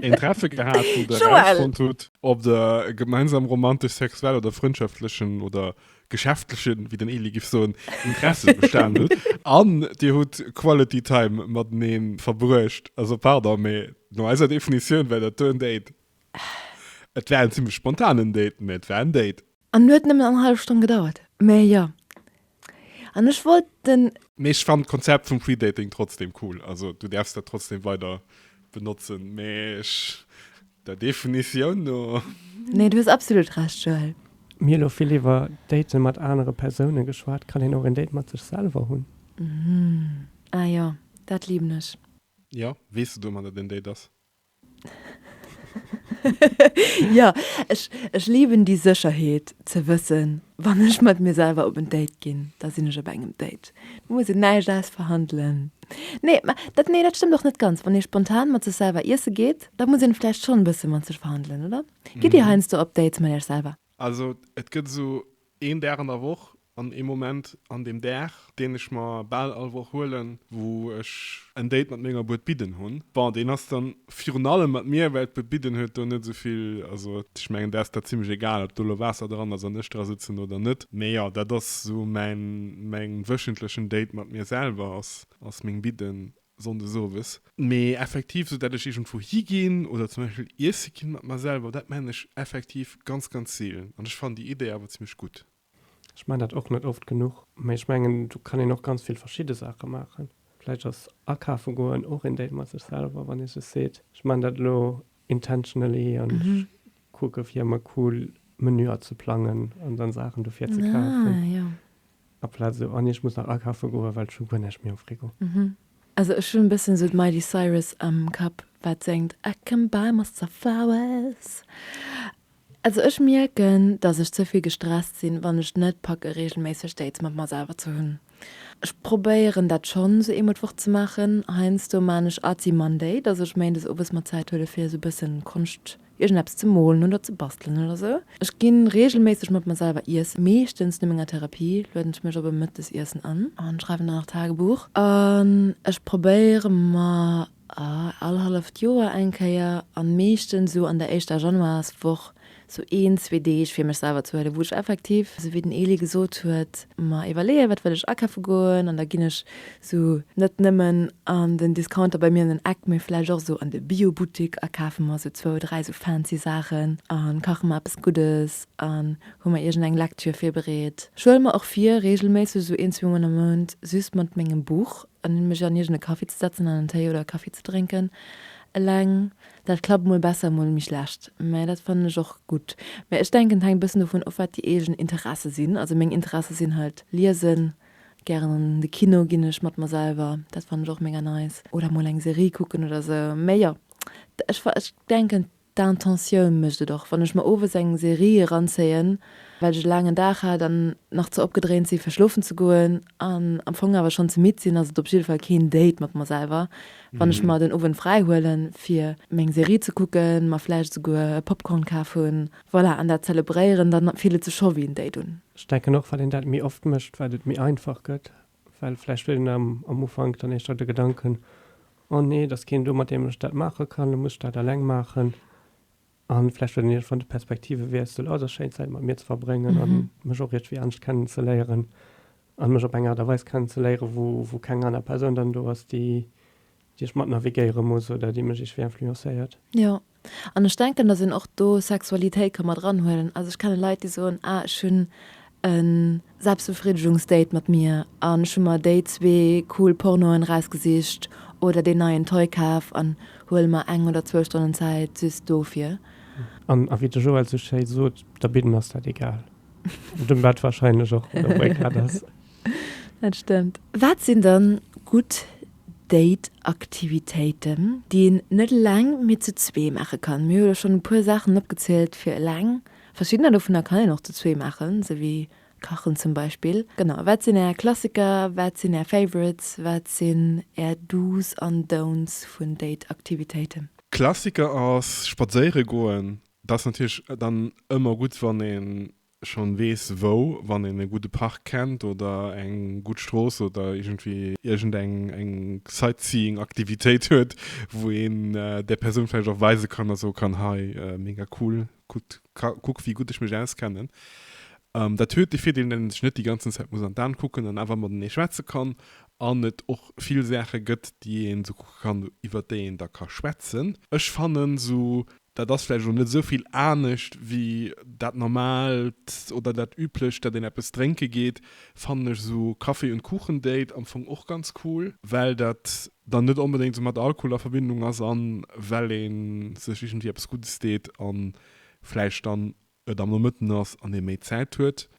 een Treffe gehat, wou der Joël! erausfonnt hutt, ob der e gemeinsam romantesch, sexuell oder frëndschaftlechen oder geschäftlechen, wéi den Eli giff soen, Interesse bestan hutt. An dir hutt Quality Time matenee verbruecht. Also pardon, mee no eiser Definitioun war dat do en Date. Et war en zimmlech spontanen Date, mee et war en Date. An huet nëmmen eng hallef Stonn gedauert. Mä jo. An ech wollt den. Mee ech fannen d'Konzept vum Predating trotzdem cool. Also du därfs dat trotzdem weider benotzen, mee ech, der Definitioun no. Nee, du hues absolut Recht, Joël. Mir hu lo vill iwwer Daten mat anere Persoune geschwat. Kann een och en Date mat sech selwer hunn? Ah jo, dat liben ech. Jo, weess de domat, dat en Date ass? Jo, ech, ech liben déi Sécherheet ze wëssen, wann ech mat mir selwer op en Date ginn, da sinn ech op engem Date. Do muss een näischt ausverhandelen. Nee, mä dat, nee, dat stëmmt och net ganz. Wann ee spontan mat sech selwer iesse geet, da muss een vläicht schonn e bësse mat sech verhandelen, oder? Gitt Dir heiansdo op Dates mat Iech selwer? Also et gëtt esou een Dag an der Woch, An ee Moment an deem Dag, deen ech mer bal all Woch huelen, wou ech en Date mat menger Buet Bidden hunn. Bon, deen ass dann virun allem mat mir, well d'Buet Bidden huet do net esou vill, also ech mengen, där ass dat zimlech egal, ob do elo Waasser dran ass an ech dra sëtzen oder net. Mee jo, dat ass esou mäin, mäin wöchentlechen Date mat mir selwer, ass, ass meng Bidden sonndes owes. Mee effektiv, esou dat ech iergendwou higinn oder zum Beispill iesse ginn mat mer selwer, dat man ech effektiv ganz, ganz seelen. An ech fannen déi Idee awer zimlech gutt. Ech man dat och net oft genuch, mee ech mengen do kann een och ganz vill verschidde Saache maachen. Vläicht ass akafe goen och een Date mat sech selwer, wann ee sech seet, ech man dat elo intentionally an ech kucke fir ëmmer cool Menüer ze plangen an dann Saachen dofir ze kafen. Aplaz esou, oh nee, ech muss nach akafe goen, well ech hu guer näischt méi am Frigo. Also ech hunn e bëssen esou d'Miley Cyrus am Kapp, wat séngt I can buy myself flowers. Also ech mierken, dass ech ze vill gestresst sinn, wann ech net packe regelméisseg Dates mat mer selwer ze hunn. Ech probéieren dat schonn esou eemol d'Woch ze maachen. Heiansdo maan ech Artsy Monday, dass ech méindes owes mer Zäit huele fir esou bëssen Konscht, iergendeppes ze molen oder ze bastelen oder sou. Ech ginn regelméisseg mat mer selwer iessen, meeschtens no menger Therapie lueden ech mech op e Mëttesiessen an an schreiwen dann nach Tagebuch. An ech probéiere mer All halleft Joer eng Kéier, an meeschtens esou an der éischter Januarswoch, sou een, zwee Deeg fir mech selwer ze huelen, wou ech effektiv, esou wéi den Elie gesot huet, mer iwwerleeën, wat wëll ech akafe goen, an da ginn ech sou net nëmmen an den Discounter bei mir an den Eck, mee vläicht och esou an de Biobuttik a kafe mer sou zwou, dräi sou fancy Saachen a kache mer eppes Guddes an hu mer iergend eng Lecture virbereet. Ech huele mer och vir, reegelméisseg esou een, zweemol am Mount just mat mengem Buch An mech an iergend e Café ze setzen an en Téi oder e Kaffi ze drénken eleng, dat klappt mol besser, mol méi schlecht. Mä dat fannen ech och gutt. Mä ech denken, et hänkt e bëssen dovun of, wat déi eegen Interesse sinn. Also meng Interesse sinn halt liesen, gären an de Kino ginn ech mat mer selwer, dat fannen ech och mega nice. Oder mol eng Serie kucken oder sou. Mä jo, ech ech denken, D'Intentioun mécht et och. Wann ech mer owes eng Serie eranzéien, well ech e laangen Dag hat an nach ze opgedréint si fir schlofen ze goen an am Fong awer schonn ze midd sinn, ass et op jidde Fall keen Date mat mer selwer, wann ech mer den Owend fräi huelen, fir meng Serie ze kucken, mer vläicht esouguer e Popcorn kaf hunn, voilà, an dat zelebréieren, dann fillt et sech scho wéi en Date un. Ech denken och, wat een dat méi oft mécht, wat et méi einfach gëtt, well vläicht huet een am Ufank dann éischter de Gedanken, Oh nee, et ass keen do, mat deem ech dat maache kann, da muss ech dat eleng maachen. A vläicht huet een iergendwann de Perspektivewiessel, oh, et ass schéin, Zäit mat mir ze verbréngen a mech och iergendwéi anescht kennenzeléieren a mech op eng Aart a Weis kennenzeléieren, wou, wou keng aner Persoun dann do ass, déi, déi ech mat navigéiere muss oder déi mech iergendwéi influencéiert. Jo, An ech denken, dass een och do Sexualitéit ka mat eranhuelen. Also ech kenne Leit, déi soen, ah ech hunn e Selbstbefriedegungsdate mat mir an ech hu mer déi zwee cool Pornoen erausgesicht oder deen neien Toy kaf an huele mer eng oder zwou Stonnen Zäit just dofir. An a wéi de Joël sou schéi sot, der Bidden ass dat egal. Dem Bett wahrscheinlech och, oder wou ee grad ass. Dat stëmmt. Wat sinn dann gutt Date-Aktivitéiten, déi een net eleng, mee zu zwee maache kann? Mir hu jo schonn e puer Saachen opgezielt fir eleng. Verschiddener dovunner kann een och zu zwee maachen, esou wéi kachen zum Beispill. Genau, wat sinn är Klassiker, wat sinn är Favorites, wat sinn är Do's an Don'ts vun Date-Aktivitéiten? Klassiker ass spadséiere goen. Dat ass natierlech dann ëmmer gutt, wann een schonn weess wou, wann een e gudde Park kennt oder eng gutt Strooss oder iergendwéi iergend eng eng Sightseeing Aktivitéit huet, wou een där Persoun vläicht och weise kann a soe kann, hei mega cool, kuckt kuck wéi gutt ech mech auskennen. Dat huet de Virdeel, datt een sech net déi ganzen Zäit muss an d'An kucken an awer matenee schwätze kann an et och vill Saache gëtt, déi een esou kucke kann, iwwert déi een da ka schwätzen. Ech fannen esou Dat ass vläicht elo net esou vill anescht wéi dat Normaalt oder dat Üblecht, dat een eppes drénke geet, fannen ech esou Kaffee und Kuchen Date am Fong och ganz cool, well dat dann net onbedéngt esou mat Alkohol a Verbindung ass an well ee sech iergendwéi eppes Guddes deet an vläicht dann et am Nomëtten ass an ee méi Zäit huet.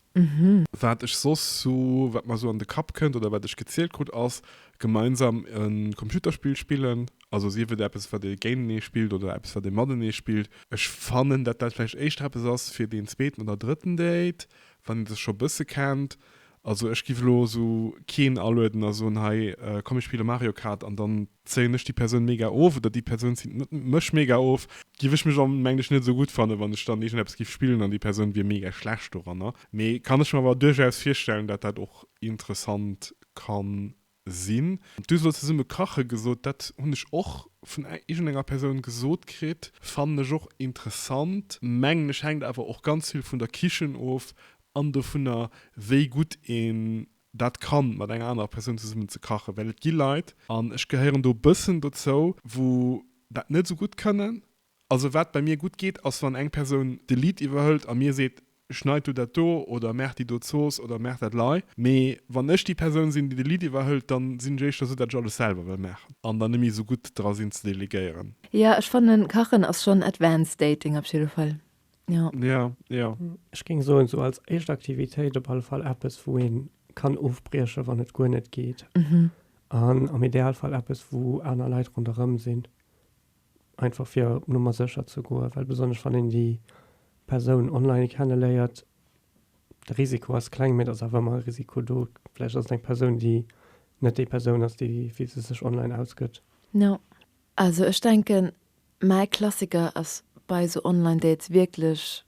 Wat ech soss sou, wat mer sou an de Kapp kënnt oder wat ech gezielt krut ass, gemeinsam e Computerspill spillen. Also sief et eppes wat ee géintenee spillt oder eppes wat ee matenee spillt. Ech fannen dat dat vläicht éischter eppes ass fir deen zweeten oder drëtten Date, wann ee sech scho bësse kennt. Also ech giff elo sou keen alueden a soen, hei komm mir spille Mario Kart an dann zéien ech déi Persoun mega of oder déi Persoun zitt mech mega of. Giff ech mech am mengen ech net esou gutt fannen, wann ech dann iergendeppes giff spillen an déi Persoun wier mega schlecht doranner. Mee kann ech mer awer duerchaus virstellen, dat dat och interessant kann sinn. Du hues elo zesumme kache gesot, dat hunn ech och vun iergendenger Persoun gesot kritt, fannen ech och interessant. Mengen ech hänkt awer och ganz vill vun der Kichen of an dovunner wéi gutt een dat kann mat enger anerer Persoun zesummen ze kachen, well et gi Leit, an ech gehéieren do e bëssen dozou, wou dat net esou gutt kënnen. Also wat bei mir gutt geet, ass wann eng Persoun de Lead iwwerhëlt a mir seet, Schneid du dat do oder maach déi do Zooss oder maach dat lei. Mee wann ech déi Persoun sinn, déi de Lead iwwerhëlt, dann sinn ech éischter esou, dat ech alles selwer wëll maachen an dann net méi esou gutt dra sinn ze delegéieren. Jo, ech fannen kachen ass schon advanced dating op jidde Fall, jo. Jo, jo. Ech géing soen, sou als éischt Aktivitéit op alle Fall eppes wou een kann ofbriechen, wann et guer net geet. An am Idealfall eppes wou aner Leit ronderëm sinn. Einfach fir op Nummer sécher ze goen, well besonnesch wann een déi Persoun online kenneléiert, de Risiko ass kleng, mee et ass awer ëmmer e Risiko do. Vläicht ass et eng Persoun, déi net déi Persoun ass, déi wéi se sech online ausgëtt. Jo, also ech denken, mäi Klassiker ass bei esou Online-Dates wierklech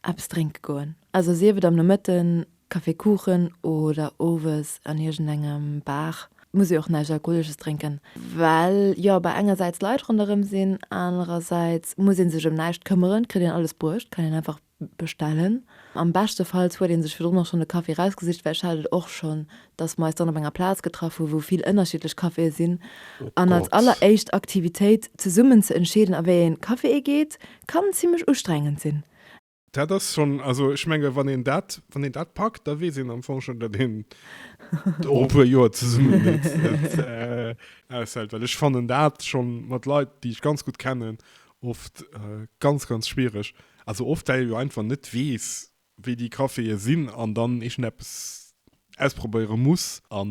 Eppes drénke goen. Also sief et am Nomëtten, Café Kuchen oder owes an iergendengem Bar. Muss ee och näischt Alkoholesches drénken, well jo bei engersäits Leit ronderëm sinn, anerersäits muss ee sech ëm näischt këmmeren, kritt een alles bruecht, kann een einfach bestellen. Am beschtefalls huet ee sech virdrun och schonn de Café rausgesicht, well ech hat et och schonn, dass mer eis dann op enger Plaz getraff hu wou vill ënnerschiddlech Caféë sinn an als alleréischt Aktivitéit zesummen ze entscheeden a wéi een Café ee geet, kann zimmlech ustrengend sinn. Dat ass schonn, also ech menge wann een dat, wann een dat packt, da weess een am Fong schonn, datt een och e puer Joer zesummen net aushält, well ech fannen dat schonn mat Leit, déi ech ganz gutt kennen, oft ganz, ganz schwiereg. Also oft well ee jo einfach net weess, wéi déi Caféë sinn an dann iergendeppes ausprobéiere muss a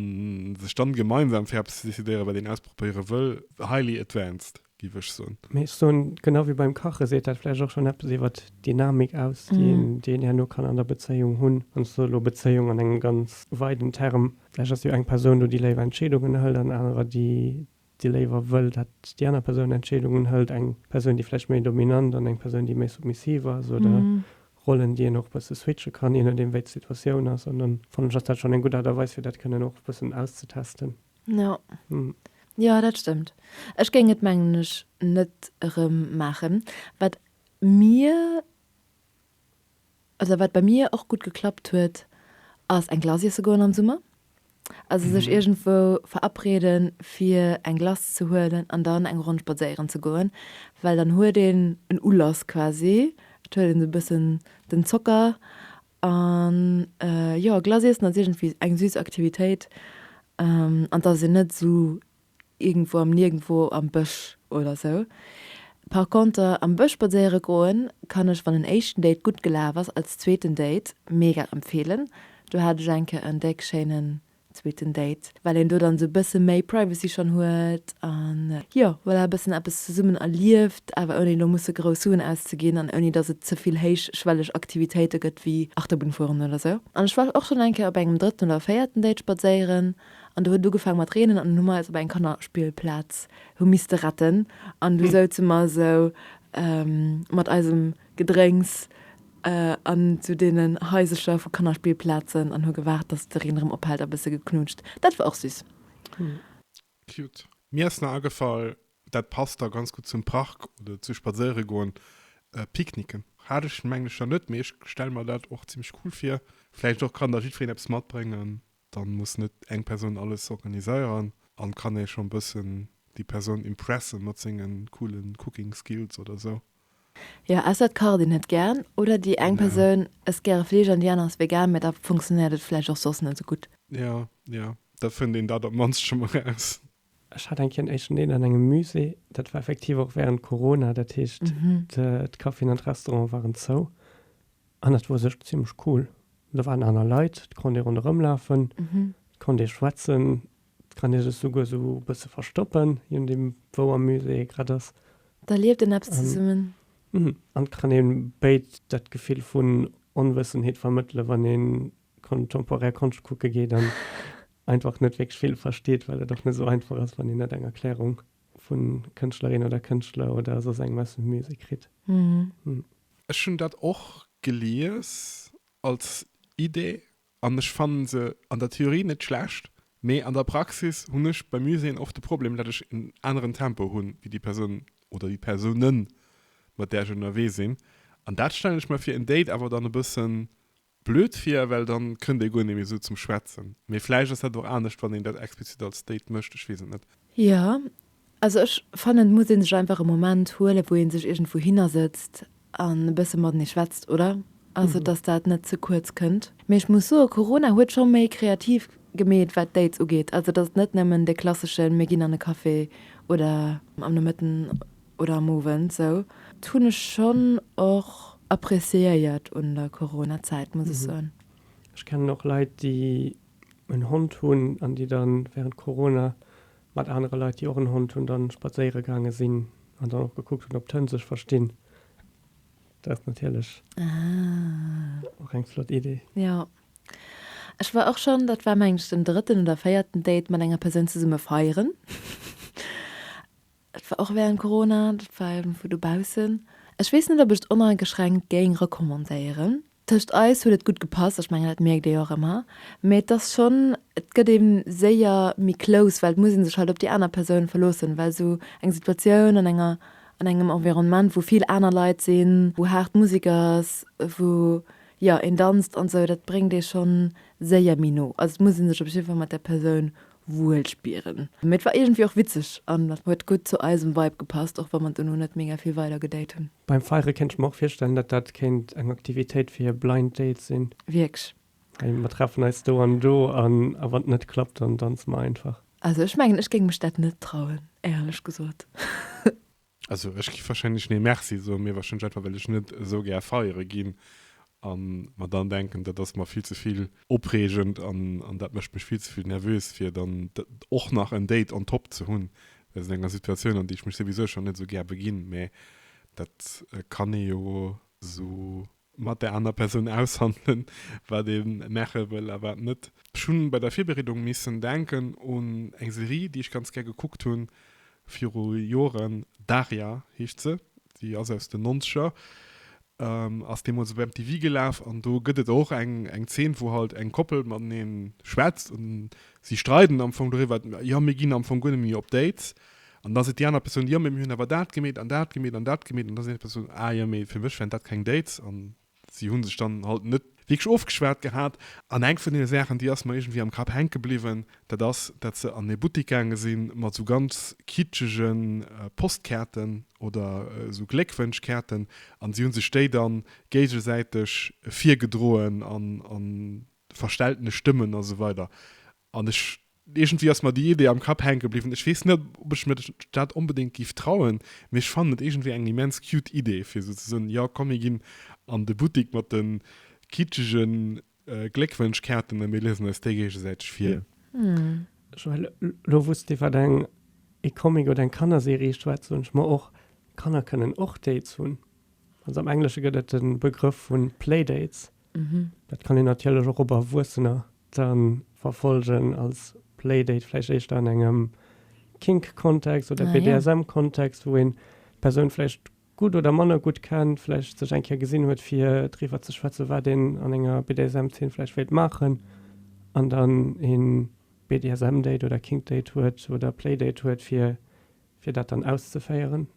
sech dann gemeinsam fir eppes ze decidéieren, wat een ausprobéiere wëll, highly advanced, géif ech soen. Mee ech soen, genau wéi beim Kache seet dat vläicht och schonn eppes iwwert d'Dynamik aus, déi een, déi een herno kann an der Bezéiung hunn. An ech soe elo Bezéiung an engem ganz weiden Term. Vläicht ass jo eng Persoun do, déi léiwer Entscheedungen hëlt an anerer, déi déi léiwer wëll, dat déi aner Persoun Entscheedungen hëlt, eng Persoun, déi vläicht méi dominant an eng Persoun, déi méi submissiv ass, oder Rollen, déi een och e bësse switche kann, je nodeem wéi d'Situatioun ass. An dann fannen ech, ass dat schonn eng gutt Aart a Weis, fir dat kënnen och e bëssen auszetesten. Jo, jo, dat stëmmt. Ech géing et, mengen ech, net erëm maachen. Wat mir Also wat bei mir och gutt geklappt huet, ass eng Glace iesse goen am Summer. Also sech iergendwou verabreden fir eng Glace ze huelen an dann eng Ronn spadséieren ze goen, well dann huet een en Ulass quasi, et huet een esou e bëssen den Zocker an jo Glace iessen ass iergendwéi eng süß Aktivitéit an et ass een net esou iergendwou am Niergendwou am Bësch oder sou. Par conter am Bësch spadséiere goen kann ech, wann en éischten Date gutt gelaf ass, als zweeten Date mega empfeelen. Do hat ech eng Kéier en déck schéinen zweeten Date, well een do dann sou bësse méi Privacy schonn huet an jo voilà e bëssen eppes zesummen erlieft, awer ouni elo musse grouss Suen auszeginn an ouni dass et ze vill héichschwelleg Aktivitéite gëtt wéi Achterbunn fueren oder sou. An ech war och schonn eng Kéier op engem drëtten oder véierten Date spadséieren An do huet et ugefaang mat reenen an dunn hu mer eis op eng Kannerspillplaz hu misste retten an du souze mer esou mat eisem Gedrénks an zu deenen Haisecher vu Kannerspillplazen an hu gewaart, dass de Reen erëm ophält a bësse geknutscht. Dat war och süss. Cute. Mir ass nach agefall, dat passt da ganz gutt zum Park oder zu spadséiere goen, Picknicken. Hat ech mengen ech nach net, mee ech stelle mer dat och zimmlech cool vir. Vläicht och kann da jiddwereen eppes matbréngen. Dann muss net eng Persoun alles organiséieren an kann ee schon bëssen déi Persoun impressen mat sengen coolen Cooking Skills oder sou. Jo, ausser et kacht een net gären oder déi eng Persoun ësst gäre Fleesch an déi aner ass vegan, mä da funktionéiert et vläicht och soss net sou gutt. Jo, jo, da fënnt een dat op d'mannst scho mol raus. Ech hat eng Kéier en éischten Date an engem Musée, dat war effektiv och während Corona, dat heescht d'Caféen an d'Restaurante waren zou. An dat wor sech zimlech cool. Do waren aner Leit, et konnt ee ronderëm lafen, et konnt ee schwätzen, et kann ee sech souguer sou e bësse verstoppen, je nodeem wou am Musée ee grad ass. Da lieft een eppes zesummen. An et kann ee béid dat Gefill vun Onwëssenheet vermëttelen, wann ee contemporaire Konscht kucke geet an einfach net wierklech vill versteet, well et och net esou einfach ass, wann een net eng Erklärung vu Kënschtlerin oder Kënschtler oder soss engem aus dem Musée kritt. Ech hunn dat och gelies als Idee an ech fannen se an der Theorie net schlecht, mee an der Praxis hunn ech bei Muséeën oft de Problem, dat ech en aneren Tempo hunn wéi déi Persoun oder déi Persounen, mat där ech ënnerwee sinn. An dat stellen ech mer fir en Date awer dann e bëssen Blöd vir, well dann kënnt ee guer net méi esou zum Schwätzen. Mee vläicht ass dat och anescht, wann een dat explizit als Date mécht, ech weess et net. Jo, also ech fannen et muss een sech einfach e Moment huelen, wou een sech iergendwou hinner sëtzt an e bësse matenee schwätzt, oder? Also dass dat net ze kuerz kënnt. Mee ech muss soen, Corona huet scho méi kreativ gemeet wat Dates ugeet. Also dass et net nëmmen de klasseschen mir ginn an e Café oder am Nomëtten oder am Owend sou. Dat hunn ech schonn och appreciéiert un der Corona-Zäit, muss ech soen. Ech kennen och Leit déi en Hond hunn an déi dann während Corona mat anere Leit déi och en Hond hunn dann spadséiere gaange sinn an dann och gekuckt hunn ob d'Hënn sech verstinn. Dat ass natierlech och eng flott Idee. Jo. Ech war och schonn, dat war mengen ech den drëtten oder véierten Date mat enger Persoun zesumme feieren. Dat war och während Corona, dat war iergendwou dobaussen. Ech weess net, ob ech et oneingeschränkt géing recommandéieren. Tëscht eis huet et gutt gepasst, ech mengen dat mierkt ee jo och ëmmer, mee et ass schonn, et gëtt ee séier méi close, well et muss ee sech halt op déi aner Persoun verloossen, well esou eng Situatioun an enger, an engem Environnement, wou vill aner Leit sinn, wou haart Musek ass, wou, jo, een danzt an esou, dat bréngt ee schonn séier méi no. Also et muss ee sech op jidde Fall mat där Persoun wuel spieren. Mee et war iergendwéi och witzeg an huet gutt zu eisem Vibe gepasst, och wa mer dono net mega vill weider gedate hunn. Beim Feiere kéint ech mer och virstellen, datt dat kéint eng Aktivitéit fir Blind Date sinn. Wierklech? Hey, mer treffen eis do an do an a wann et net klappt, dann danze mer einfach. Also ech mengen, ech géing mech dat net trauen, éierlech gesot. Also ech giff wahrscheinlech nee merci soen, mee wahrscheinlech einfach well ech net esou gär feiere ginn an mer dann denken dat ass mer vill ze vill opreegend an an dat mécht mech vill ze vill nervös fir dann och nach en Date on top ze hunn wéinst enger Situatioun an déi ech mech souwisou schonn net esou gär beginn, mee dat kann ee jo esou mat der aner Persoun aushandelen, wat ee maache wëll a wat net. Ech hunn bei der Virbereedung missen denken un eng Serie, déi ech ganz gär gekuckt hunn viru Joren, Daria heescht se, déi ass aus den Nonzeger, ass deemools op MTV gelaf an do gëtt et och eng eng Zeen, wou halt eng Koppel matenee schwätzt an si streiden am Fong doriwwer, jo mir ginn am Fong guer net méi op Dates An da seet déi aner Persoun, jo, mee mir hunn awer dat gemeet an dat gemeet an dat gemeet. An da seet déi Persoun, ah jo, mee fir mech wären dat keng Dates. An si hu sech dann halt net wierklech ofgeschwat gehat. An eng vun deene Saachen, déi ass mer iergendwéi am Kapp hänke bliwwen, dat ass, dat se an ee Buttik gaange si mat esou ganz kitschege Postkaarten oder esou Gléckwënschkaarten. An si hu sech déi dann géigesäiteg virgedroen an verstelltene Stëmmen a sou weider. An ech, iergendwéi ass mer déi Idee am Kapp hänke bliwwen. Ech weess net, ob ech mir dat onbedéngt géif trauen, mee ech fannen et iergendwéi eng immens cute Idee, fir esou ze soen, jo komm mir ginn an de Buttik mat de kitschege Gléckwënschkaarten a mir liesen eis déi géigesäiteg vir. Joël, elo wou s de iwwer eng e Comic oder eng Kannerserie schwätz, soen ech mer och, Kanner kënnen och Dates hunn. Also am Englesche gëtt et de Begrëff vu Playdates. Dat kann een natierlech och op Erwuessener da verfolgen als Playdate, vläicht éischter an engem Kink-Kontext oder BDSM-Kontext, wou een d'Persoun vläicht gutt oder manner gutt kennt, vläicht sech eng Kéier gesinn huet, fir driwwer ze schwätzen, wat een an enger BDSM-Zeen vläicht wéilt maachen, an dann ee BDSM-Date oder Kink-Date huet oder Playdate huet, fir fir dat dann auszeféieren.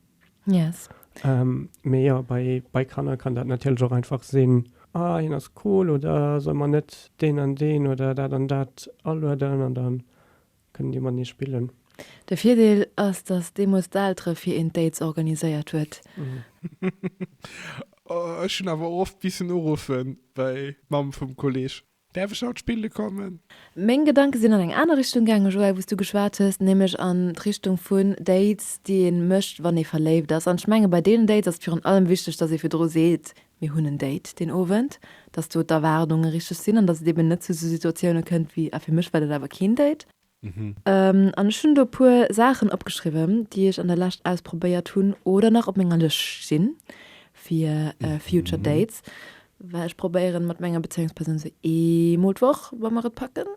Yes. Ähm, mee jo, bei, bei Kanner kann dat natierlech och einfach sinn, ah, hien ass cool oder soll mer net deen an deen oder dat an dat alueden an dann kënnen déi matenee spillen. De Virdeel ass, dass deemools d'Eltere fir een d'Dates organiséiert huet. Oh, ech hunn awer oft missen uruffen bei d'Mamm vum Kolleg. Däerf ech haut spille kommen? Meng Gedanke sinn an eng aner Richtung gaangen, Joël, wou s du geschwat hues, nämlech an d'Richtung vun Dates, déi ee mécht, wann ee verléift ass. An ech menge bei deenen Dates ass et virun allem wichteg, dass ee virdru seet, Mir hunn en Date deen Owend, dass do d'Erwaardunge richteg sinn an dass et eben net zu esou Situatioune kënnt wéi, Ah, fir mech war dat awer keen Date. An ech hunn do e puer Saachen opgeschriwwen, déi ech an der Lescht ausprobéiert hunn oder nach op menger Lëscht stinn fir future dates, well ech probéieren mat menger Bezéiungspersoun sou eemol d'Woch, wa mer et packen,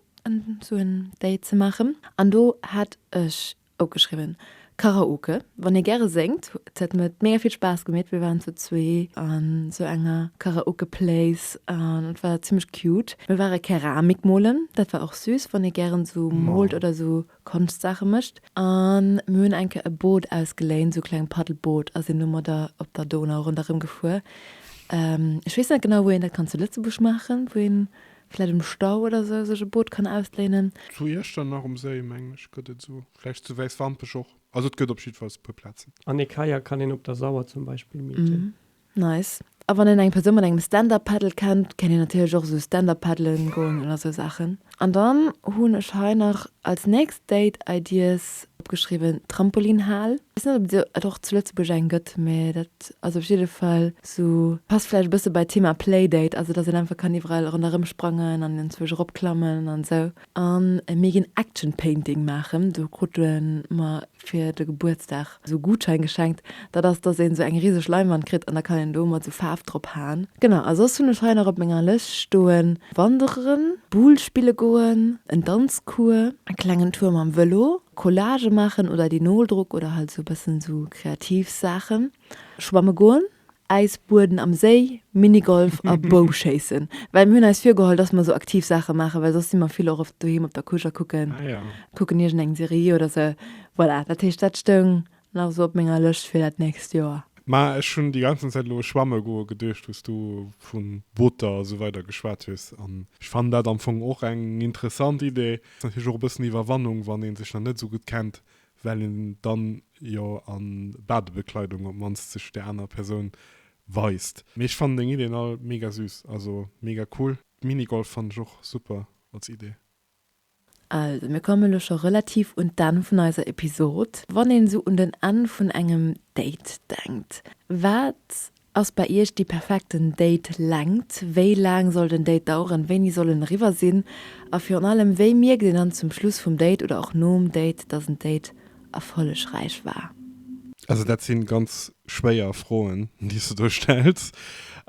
sou en Date ze maachen. An do hat ech Opgeschriwwen. Karaoke, wann ee gäre séngt. Et huet mir mega vill Spaass gemeet. Mir waren zu zwee an sou enger Karaoke Place an et war zimmlech cute. Mir ware Keramik molen, dat war och süß, wann ee gären sou moolt oder sou Konschtsaache mécht. An mir hunn eng Kéier e Boot ausgeléint, sou e kleng Paddelboot a sinn domadder op der Donau ronderëm gefuer. Ech weess net genau wou een dat kann zu Lëtzebuerg maachen, wou een Vläit um Stau oder sou sech e Boot kann ausléinen. Zu Iechternach um Séi, mengen ech, gëtt et esou. Vläicht zu Wäiswampech och. Also et gëtt op jiddefalls e puer Plazen. An e Kajak kann een op der Sauer zum Beispill mieten. Nice. A wann een eng Persoun mat engem Stand-Up Paddle kennt, kann een natierlech och esou Stand-Up paddelen goen oder esou Saachen. An dann hunn ech hei nach als nächst Date Ideas opgeschriwwen, Trampolinhal. Weess net ob et och zu Lëtzebuerg eng gëtt, mee dat ass op jidde Fall sou, passt vläicht e bësse bei d'Thema Playdate, also dass een einfach kann iwwerall ronderëm sprangen an enzwousch eropklammen an esou. An mir ginn Action Painting maachen, do krute mer fir de Gebuertsdag esou Gutschein geschenkt, dat ass dass een esou eng riseg Leinwand kritt an da kann een do mat esou Faarf drop haen. Genau, a soss hunn ech hei nach op menger Lëscht stoen, Wanderen, Boule spille goen, en Danzcours, e klengen Tour mam Vëlo, Collage maachen oder Linoldruck oder halt esou e bëssen esou kreativ Saachen, schwamme goen. Äisbueden am Séi, Minigolf a Bouschéissen. Well mir hunn eis virgeholl, dass mer esou aktiv Saache maachen, well soss si mer vill och oft doheem op der Couche a kucken, kucken iergendeng Serie oder sou. Voilà, dat heescht, dat stoung nach esou op menger Lëscht fir dat nächst Joer. Ma ech hunn déi ganzen Zäit elo u schwamme goe geduecht, wou s du vu Booter a sou weider geschwat hues. An ech fannen dat am Fong och eng interessant Idee. Ass natierlech och e bëssen Iwwerwannung, wann ee sech nach net esou gutt kennt, well een dann jo a Badebekleidung op d'mannst sech där anerer Persoun weist. Mee ech fannen deng Ideen all mega süß, also mega cool. Minigolf fannen ech och super als Idee. Also, mir kommen elo scho relativ un d'Enn vun eiser Episod. Wann een esou un den Enn vun engem Date denkt, wat Ass bei Iech déi perfekten Date Längt? Wéi laang soll den Date daueren? Wéini soll en eriwwer sinn? A virun allem, wéi mierkt een dann zum Schluss vum Date oder och nom Date, dass en Date erfollegräich war? Also dat si ganz schwéier Froen, déi s de do stells.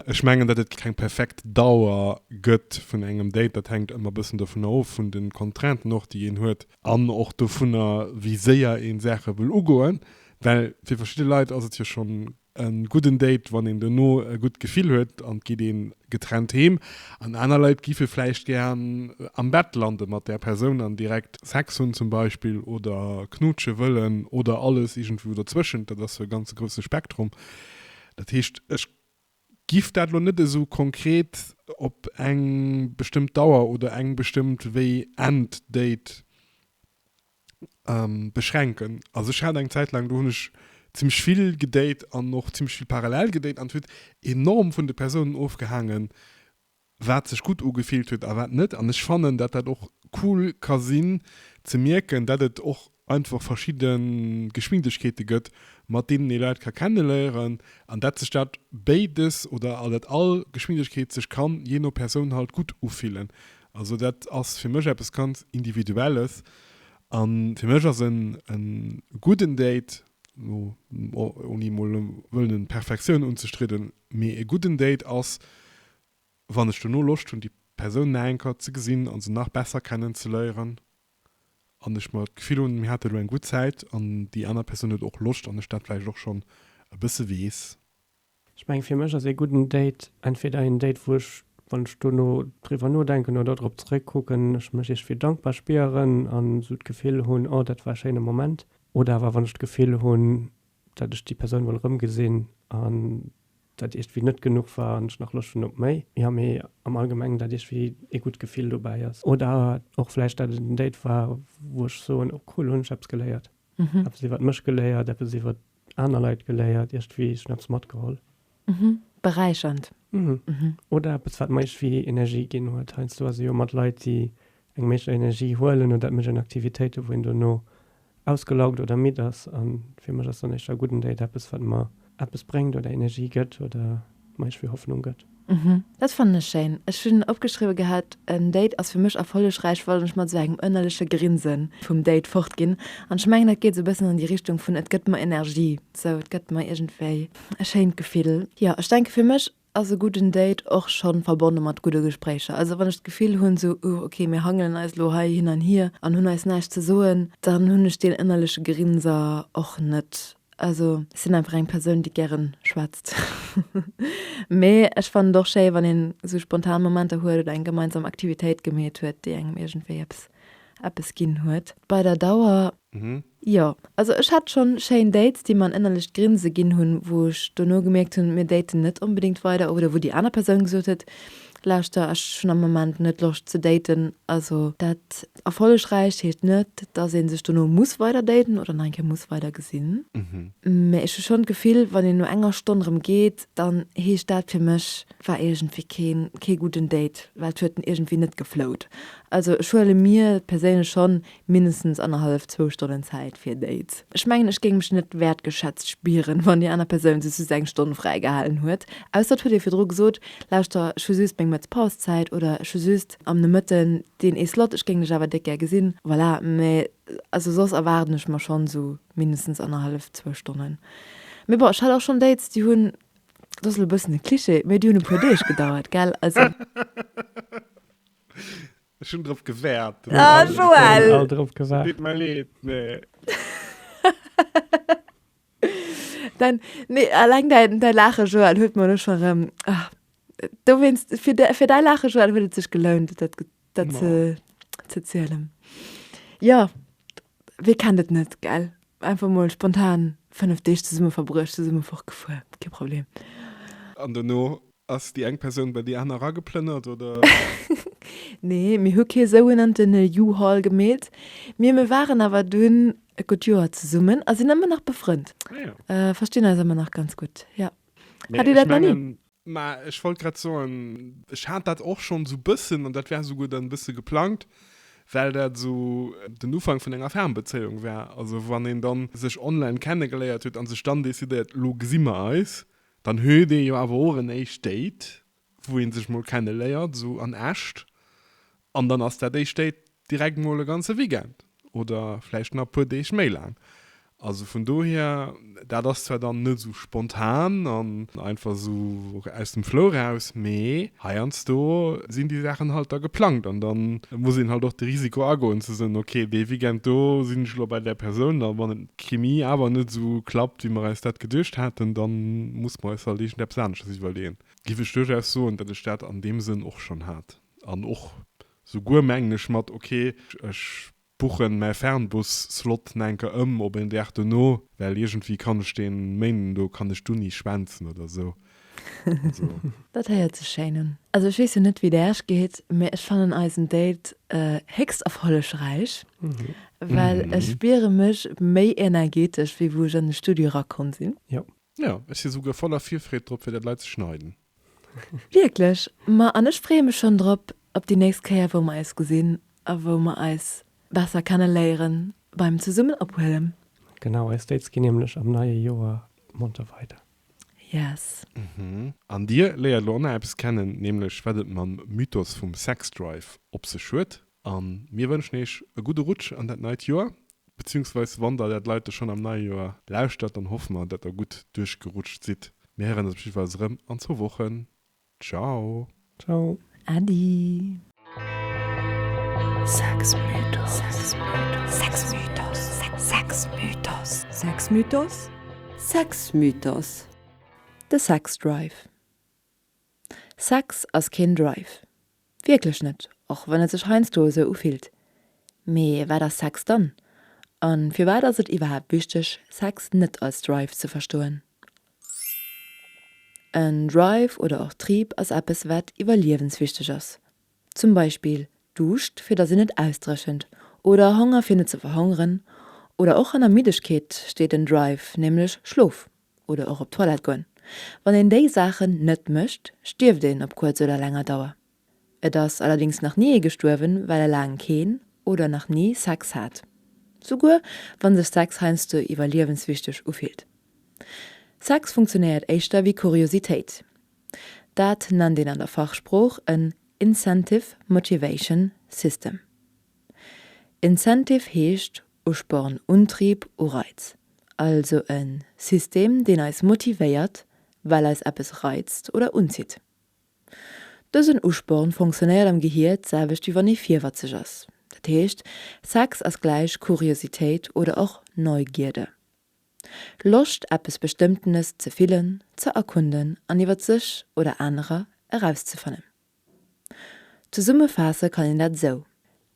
Ech mengen, datt et keng perfekt Dauer gëtt vun engem Date. Dat hänkt ëmmer e bëssen dovunner of, vun de Contrainten och, déi een huet an och dovunner, wéi séier ee Saache wëll ugoen. Well fir verschidde Leit ass et jo schonn E gudden Date, wann een dono e gutt Gefill huet an et geet ee getrennt heem. An aner Leit giffe vläicht gär am Bett lande mat där Persoun an direkt Sex hunn zum Beispill oder knutsche wëllen oder alles iergendwou dozwëschent. Dat ass jo e ganze grousse Spektrum. Dat heescht, ech giff dat elo net esou konkret op eng bestëmmt Dauer oder eng bestëmmt wéi end Date beschränken. Also ech hat eng Zäit laang, do hunn ech zimmlech vill gedate an och zimmlech vill parallel gedate an et huet enorm vun de Persounen ofgehaangen, wat sech gutt ugefillt huet a wat net. An ech fannen, dat dat och cool ka sinn ze mierken, dat et och einfach verschidde Geschwindegkeete gëtt, mat deenen ee Leit ka kenneléieren an dat sech dat béides oder dat all Geschwindegkeet sech kann jee no Persoun halt gutt ufillen. Also dat ass fir mech eppes ganz Individuelles. A fir mech ass en gudden Date, elo ouni emol wëllen Perfektioun unzestridden, mee e gudden Date ass, wann ech dono Loscht hunn, déi Persoun nach eng Kéier ze gesinn a se nach besser kennen ze léieren an ech mer d'Gefill hunn, mir hate elo eng gutt Zäit an déi aner Persoun huet och Loscht an ech dat vläicht och schonn e bësse weess. Ech mengen, fir mech ass ee gudden Date entweder een Date, wou ech, wann ech dono driwwer nodenken oder drop zeréckkucken, ech mech iergendwéi dankbar spieren an esou d'Gefill hunn, oh, dat war e schéine Moment. Oder awer wann ech d'Gefill hunn, dat ech déi Persoun wëll erëmgesinn an dat iergendwéi net genuch war an ech nach Loscht hunn op méi. Jo, mee am Allgemengen, dat iergendwéi ee gutt Gefill dobäi ass. Oder och vläicht, dat et en Date war, wou ech soen, oh cool, hunn ech eppes geléiert. Eppes iwwert mech geléiert, eppes iwwert aner Leit geléiert, iergendwéi, ech hunn eppes matgeholl. Mhm, beräichernd. Mhm. Oder eppes, wat mer iergendwéi Energie ginn huet. Heiansdo ass e jo mat Leit, déi engem éischter Energie huelen oder et mécht een Aktivitéiten, wou een dono ausgelaugt oder midd ass. A fir mech ass dann éischter e gudden Date eppes, wat mer eppes bréngt oder Energie gëtt oder mer iergendwéi Hoffnung gëtt. Mhm, dat fannen ech schéin. Ech hunn opgeschriwwe gehat, en Date ass fir mech erfollegräich, wann ech mat esou engem ënnerleche Grinse vum Date fort ginn. An ech mengen, dat geet esou e bëssen an déi Richtung vun et gëtt mer Energie, sou et gëtt mer iergendwéi e schéint Gefill. Jo, ech denke fir mech ass e gudden Date och schonn verbonne mat gudde Gespréicher. Also wann ech d'Gefill hunn, sou uh ok, mir hangelen eis elo hei hin an hier an hunn eis näischt ze soen, dann hunn ech deen ënnerleche Grinser och net. Also ech sinn einfach eng Persoun, déi gären schwätzt. Mee ech fannen et och schéi, wann een esou spontan Momenter huet oder eng gemeinsam Aktivitéit gemeet huet, déi engem iergendwéi eppes eppes ginn huet. Bei der Dauer, jo. Also ech hat schonn schéin Dates, déi mer en ënnerlecht Grinse ginn hunn, wou ech dono gemierkt hunn, mir daten net onbedéngt weider oder wou déi aner Persoun gesot huet, Lauschter, ech hunn am Moment net Loscht ze daten. Also dat erfollegräicht heescht net, dass ee sech dono muss weider daten oder nach eng Kéier muss weider gesinn. Mä ech hu schonn d'Gefill, wann een no enger Stonn erëm geet, dann heescht dat fir mech, war iergendwéi keen, kee gudden Date, well et huet iergendwéi net geflowt. Also ech huele mir perséinlech schonn mindestens annerhallef, zwou Stonnen Zäit fir Dates. Ech mengen, ech géing mech net wäertgeschätzt spieren, wann déi aner Persoun sech just eng Stonn fräigehalen huet. Ausser et huet ee virdru gesot, Lauschter, ech hu just meng Mëttespauszäit oder ech hu just am Nomëtten deen ee Slot, ech géing dech awer déck gär gesinn. Voilà, mä also soss erwaarden ech mer schonn esou mindestens annerhallef, zwou Stonnen. Mee bon, ech hat och schonn Dates, déi hunn, dat ass elo e bëssen e Cliché, mee déi hunn e puer Deeg gedauert, gell? Also. Ech hunn drop gewaart. Ah, Joël! All drop gewaart. Deet mer leed, mee. Dein, nee, alleng däin, däi Laache, Joël, huet mer elo scho rëm, ah, dowéinst, fir dä, fir däi Laache, Joël, huet et sech gelount, dat, dat ze, ze zielen. Jo, wee kennt et net, gell? Einfach mol spontan 5 Deeg zesumme verbruecht, zesumme fortgefuer, kee Problem. An dono Ass déi eng Persoun bei déi aner erageplënnert, oder? Nee, mir hu kee sougenannten U-Haul gemeet. Mee mir waren awer dunn e gutt Joer zesummen a sinn ëmmer nach befrënnt. Ah jo. Verstinn eis ëmmer nach ganz gutt, jo. Mee Hat Dir ech dat nach ni? mengen. Mä ech wollt grad soen, ech hat dat och schonn esou bëssen, an dat war esouguer dann e bësse geplangt, well dat esou den Ufank vun enger Fernbezéiung war. Also wann een dann sech online kennegeléiert huet a sech dann decidéiert, elo gesi mer eis, Dann huet ee jo awer och en éischt Date, wou ee sech mol kenne léiert, esou an echt. An dann ass dat éischt Date direkt mol e ganze Weekend oder vläicht nach e puer Deeg méi laang. Also vun dohier, dat ass zwar dann net esou spontan an einfach esou aus dem Flow raus, mee heiansdo sinn déi Saachen halt da geplangt an da muss een halt och de Risiko agoen ze soen, ok, dee Weekend do sinn ech elo bei där Persoun a wann et d'Chemie awer net esou klappt, wéi mer eis dat geduecht haten, da muss mer eis halt iergendeppes aneschters iwwerleeën. Giff ech duerchaus soen, datt ech dat an deem Sënn och schonn hat. An och souguer, mengen ech, mat ok, ech buchen mäi Fernbus-Slot nach eng Kéier ëm op en Dag dono, well iergendwéi kann ech deen Méinden do kann ech d'Uni schwänzen oder esou. Also. Dat héiert sech schéin un. Also ech weess jo net wéi et Äech geet, mee ech fannen eisen Date héchst erfollegräich, well ech spiere mech méi energetesch wéi wou ech an de Studio erakomm sinn. Jo. Jo, ech si souguer voller Virfreed drop fir dat lei ze schneiden. Wierklech? Ma an ech freeë mech schonn drop op déi nächst Kéier wou mer eis gesinn a wou mer eis besser kenne léieren beim zesummen ophuelen. Genau, eis Dates ginn nämlech am neie Joer monter weider. Yes. An dir léiert elo och nach eppes kennen, nämlech wat et mam Mythos vum Sexdrive op sech huet. A mir wënschen iech e gudde Rutsch an dat neit Joer, beziehungsweis wann der dat Leite schonn am neie Joer lauschtert, dann hoffe mer, dat der gutt duerchgerutscht sidd. Mir héieren eis op jiddefalls erëm an zwou Wochen. Ciao! Ciao! Äddi! Sexmythos. De Sexdrive. Sex ass keen Drive. Wierklech net, och wann et sech heiansdo esou ufillt. Mee wat ass Sex dann? A firwat ass et iwwerhaapt wichteg, Sex net als Drive ze verstoen? En Drive oder och Trieb ass eppes wat iwwerliewenswichteg ass. Zum Beispill Duuscht fir dass een net ausdréchent oder Honger fir net ze verhongeren oder och hanner Middegkeet steet en Drive, nämlech Schlof oder och op d'Toilette goen. Wann een déi Saachen net mécht, stierft een op kuerz oder länger Dauer. Et ass allerdings nach ni ee gestuerwen, well e laang keen oder nach ni Sex hat. Souguer wann sech Sex heiansdo iwwerliewenswichteg ufillt. Sex funktionéiert éischter wéi Kuriositéit. Dat nennt een an der Fachsprooch en Incentive Motivation System. Incentive heescht Usporn, Untrieb, Ureiz. Also e System, deen eis motivéiert, well eis eppes reizt oder unzitt. Dësen Usporn fonctionnéiert am Gehier d'selwecht wéi wann ee virwatzeg ass. Dat heescht, Sex ass gläich Kuriositéit oder och Neugierde. Loscht eppes Bestëmmtenes ze fillen, ze erkunden an iwwert sech oder anerer erauszefannen. Zesummefaasse kann een dat esou,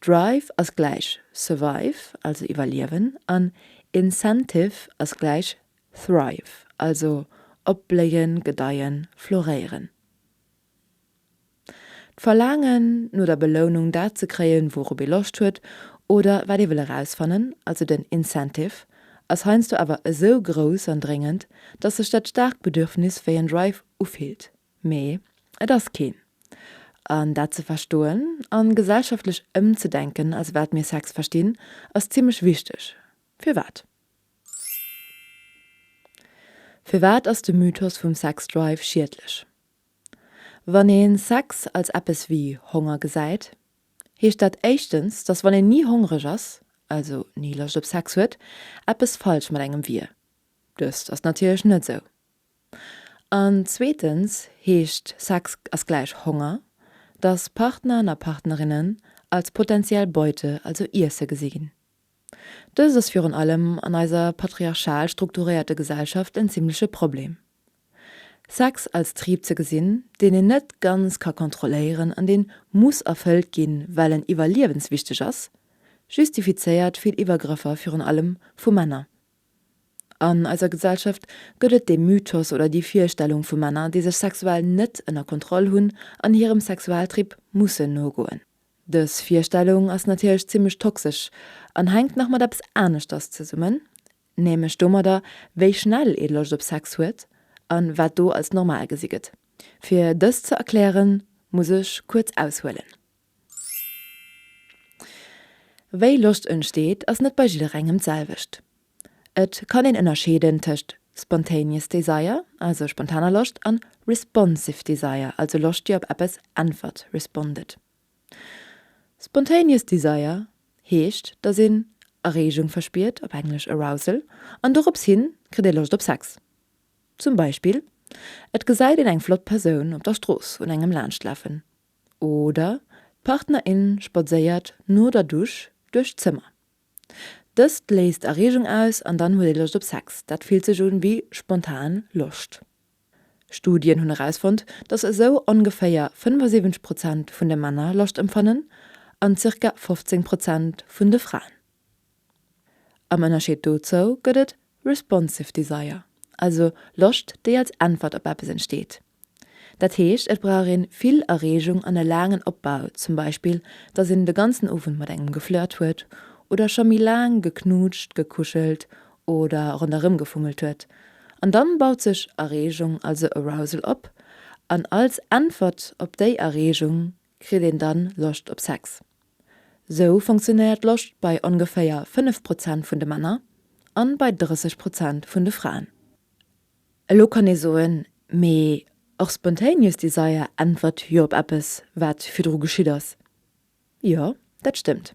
Drive ass gläich Survive, also iwwerliewen, an Incentive ass gläich Thrive, also opbléien, gedeien, floréieren. D'Verlaangen no der Belounung, dat ze kréien, wourop ee Loscht huet oder wat ee wëll erausfannen, also den Incentive, ass heiansdo awer esou grouss an dréngend, dass sech dat staarkt Bedürfnis wéi en Drive ufillt. Mee et ass keen. An dat ze verstoen an gesellschaftlech ëmzedenken, als wat mir Sex verstinn, ass zimmlech wichteg. Firwat? Firwat ass de Mythos vum Sex-Drive schiedlech? Wann een Sex als eppes wéi Honger gesäit, heescht dat éischtens, dass wann een ni hongreg ass, also ni Loscht op Sex huet, eppes falsch mat engem wier. Dëst ass natierlech net esou. An zweetens heescht Sex ass gläich Honger, dass Partnern a Partnerinnen als potentiell Beute, also Iesse gesi ginn. Dëst ass virun allem an eiser patriarchal strukturéierte Gesellschaft en zimmleche Problem. Sex als Trieb ze gesinn, deen een net ganz ka kontrolléieren an deen muss erfëllt ginn, well en iwwerliewenswichteg ass, justifizéiert vill Iwwergrëffer virun allem vu Männer. An eiser Gesellschaft gëtt et dee Mythos oder déi Virstellung vu Männer, déi sech sexuell net ënner Kontroll hunn an hirem Sexualtrieb mussen nogoen. Dës Virstellung ass natierlech zimmlech toxesch an hänkt nach mat eppes aneschters zesummen, Nämlech domadder, wéi schnell ee Loscht op Sex huet an wat do als normal gesi gëtt. Fir dëst ze erklären, muss ech kuerz aushuelen. Wéi Loscht entsteet, ass net bei jidderengem d'selwecht. Et kann een ënnerscheeden tëscht spontaneous desire, also spontaner Loscht, an responsive desire, also Loscht déi op eppes äntwert, responded. Spontaneous Desire heescht, dass een Erreegung verspiert, op Englesch Arousal, an dorops hin kritt ee Loscht op Sex. Zum Beispill, et gesäit een eng flott Persoun op der Strooss un engem laanschtlafen oder d'Partnerin spadséiert no der Dusch duerch d'Zëmmer. Dëst léist Erreegung aus an dann huet ee Loscht op Sex. Dat fillt sech un wéi spontan Loscht. Studien hunn erausfonnt, dass esou ongeféier 75 Prozent vun de Männer Loscht empfannen an zirka 15 Prozent vun de Fraen. Am Ënnerscheed dozou gëtt et Responsive Desire, also Loscht déi als Äntwert op eppes entsteet. Dat heescht et brauch een vill Erreegung an e laangen Opbau, zum Beispill dass een de ganzen Owend mat engem geflirt huet oder scho méi laang geknutscht, gekuschelt oder ronderëm gefummelt huet. An dann baut sech Erreegung, also Arousal op an als Äntwert op déi Erreegung kritt een dann Loscht op Sex. Sou funktionéiert Loscht bei ongeféier 5 Prozent vun de Männer an bei 30 Prozent vun de Fraen. Elo kann ee soen, mee och spontaneous desire äntwert jo op eppes wat virdru geschitt ass. Jo, dat stëmmt.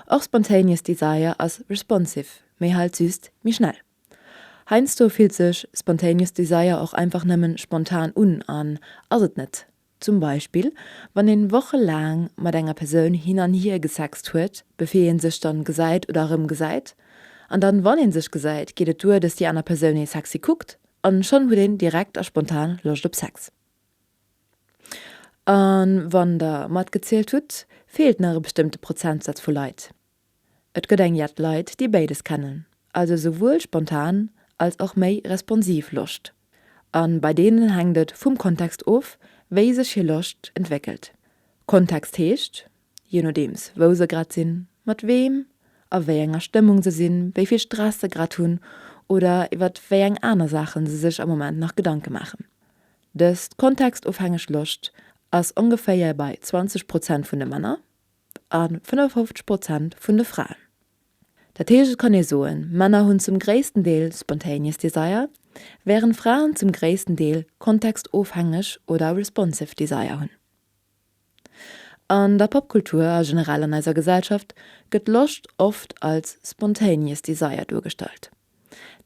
Och spontaneous desire ass responsive, mee halt just méi schnell. Heiansdo fillt sech spontaneous desire och einfach nëmmen spontan un an ass et net. Zum Beispill wann een wochelaang mat enger Persoun hin an hier gesext huet, bevir een sech dann gesäit oder erëm gesäit. An dann wann een sech gesäit, geet et duer, dass déi aner Persoun ee sexy kuckt an schonn huet een direkt a spontan Loscht op Sex. A wann der matgezielt hutt, feelt nach e bestëmmte Prozentsaz vu Leit. Et gëtt eng jett Leit, déi béides kennen, also souwuel spontan als och méi responsiv Loscht. A bei deenen hänkt et vum Kontext of, wéi sech hir Loscht entwéckelt. Kontext heescht, jee nodeems wou se grad sinn, mat weem, a wéi enger Stëmmung se sinn, wéi vill Stress se grad hunn oder iwwer wéi eng aner Saachen se sech am Moment nach Gedanke maachen. Dës kontextofhängeg Loscht ass ongeféier bei 20 Prozent vun de Männer a 55 Prozent vun de Fraen. Dat heescht et kann ee soen, Männer hunn zum gréissten Deel spontaneous desire, wärend Fraen zum gréissten Deel kontextofhängeg oder responsive desire hunn. An der Popkultur a generell an eiser Gesellschaft gëtt Loscht oft als spontaneous desire duergestallt.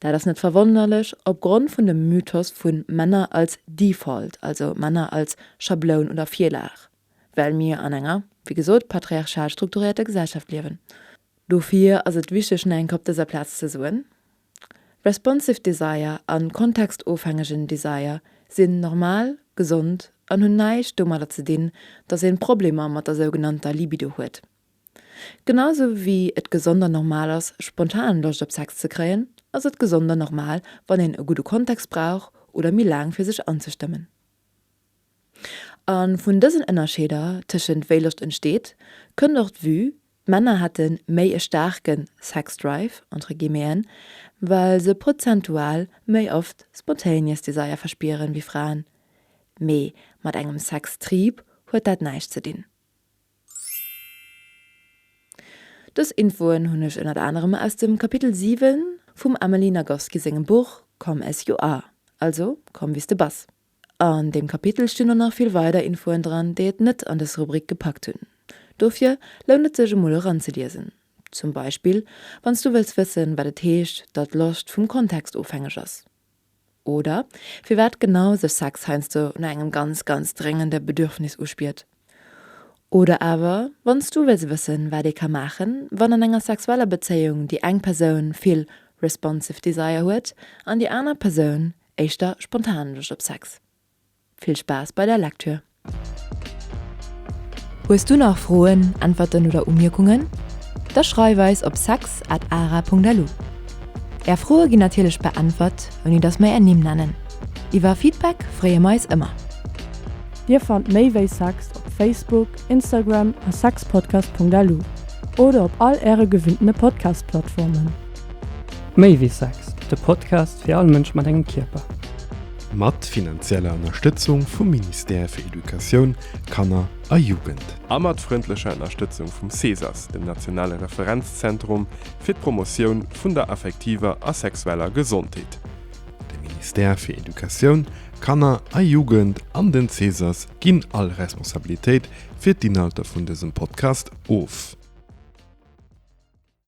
Dat ass net verwonnerlech opgrond vun dem Mythos vu Männer als Default, also Männer als Schabloun oder Virlag, well mir an enger, wéi gesot, patriarchal strukturéierter Gesellschaft liewen. Dofir ass et wichteg nach eng Kéier op dëser Plaz ze soen, Responsive Desire an kontextofhängegen Desire sinn normal, gesond an hunn näischt domadder ze dinn, dass een Problemer mat der sougenannter Libido huet. Genau sou wéi et gesond an normal ass spontan Loscht op Sex ze kréien, ass et gesond an normal wann een e gudde Kontext brauch oder méi laang fir sech anzestëmmen. A vun dësen Ënnerscheeder tëschent wéi Loscht entsteet, kënnt och d'Vue, d'Männer hätte méi e staarke Sex Drive, entre guillemeten, well se prozentual méi oft spontaneous desire verspieren wéi Fraen. Mee mat engem Sextrieb huet dat näischt ze dinn. Dës Infoen hunn ech ënnert anerem aus dem Kapitel 7 vum Emily Nagoski sengem Buch Come as you are, also komm wéi s de bass. An deem Kapitel stinn och nach vill weider Infoen dran, déi et net an dës Rubrik gepackt hunn. Dofir lount et sech emol eranzeliesen. Zum Beispill wann s du wëlls wëssen, wat et heescht, datt Loscht vum Kontext ofhängeg ass. Oder firwat genau sech Sex heiansdo no engem ganz, ganz dréngende Bedürfnis uspiert. Oder awer wann s du wëlls wëssen, wat ee ka maachen, wann an enger sexueller Bezéiung déi eng Persoun vill responsive desire huet an déi aner Persoun éischter spontan Loscht op Sex. Vill Spaass bei der Lektür! Hues du nach Froen, Äntwerten oder Umierkungen? Da schreif eis op sex at ara.lu. Är Froe ginn natierlech beäntwert, ouni dass mer är Nimm nennen. Iwwer Feedback freeë mer eis ëmmer. Dir fannt méi wéi Sex op Facebook, Instagram a sexpodcast.lu oder op all äre gewinntene Podcast-Plattformen. Méi wéi Sex, de Podcast fir all Mënsch mat engem Kierper. Mat finanzieller Ënnerstëtzung vum Ministère fir Educatioun, Kanner a Jugend. A mat frëndlecher Ënnerstëtzung vum CESAS, dem nationale Referenzzentrum fir d'Promotioun vun der affektiver a sexueller Gesondheet. De Ministère fir Educatioun, Kanner a Jugend an den CESAS ginn all Responsabilitéit fir d'Inhalter vun dësem Podcast of.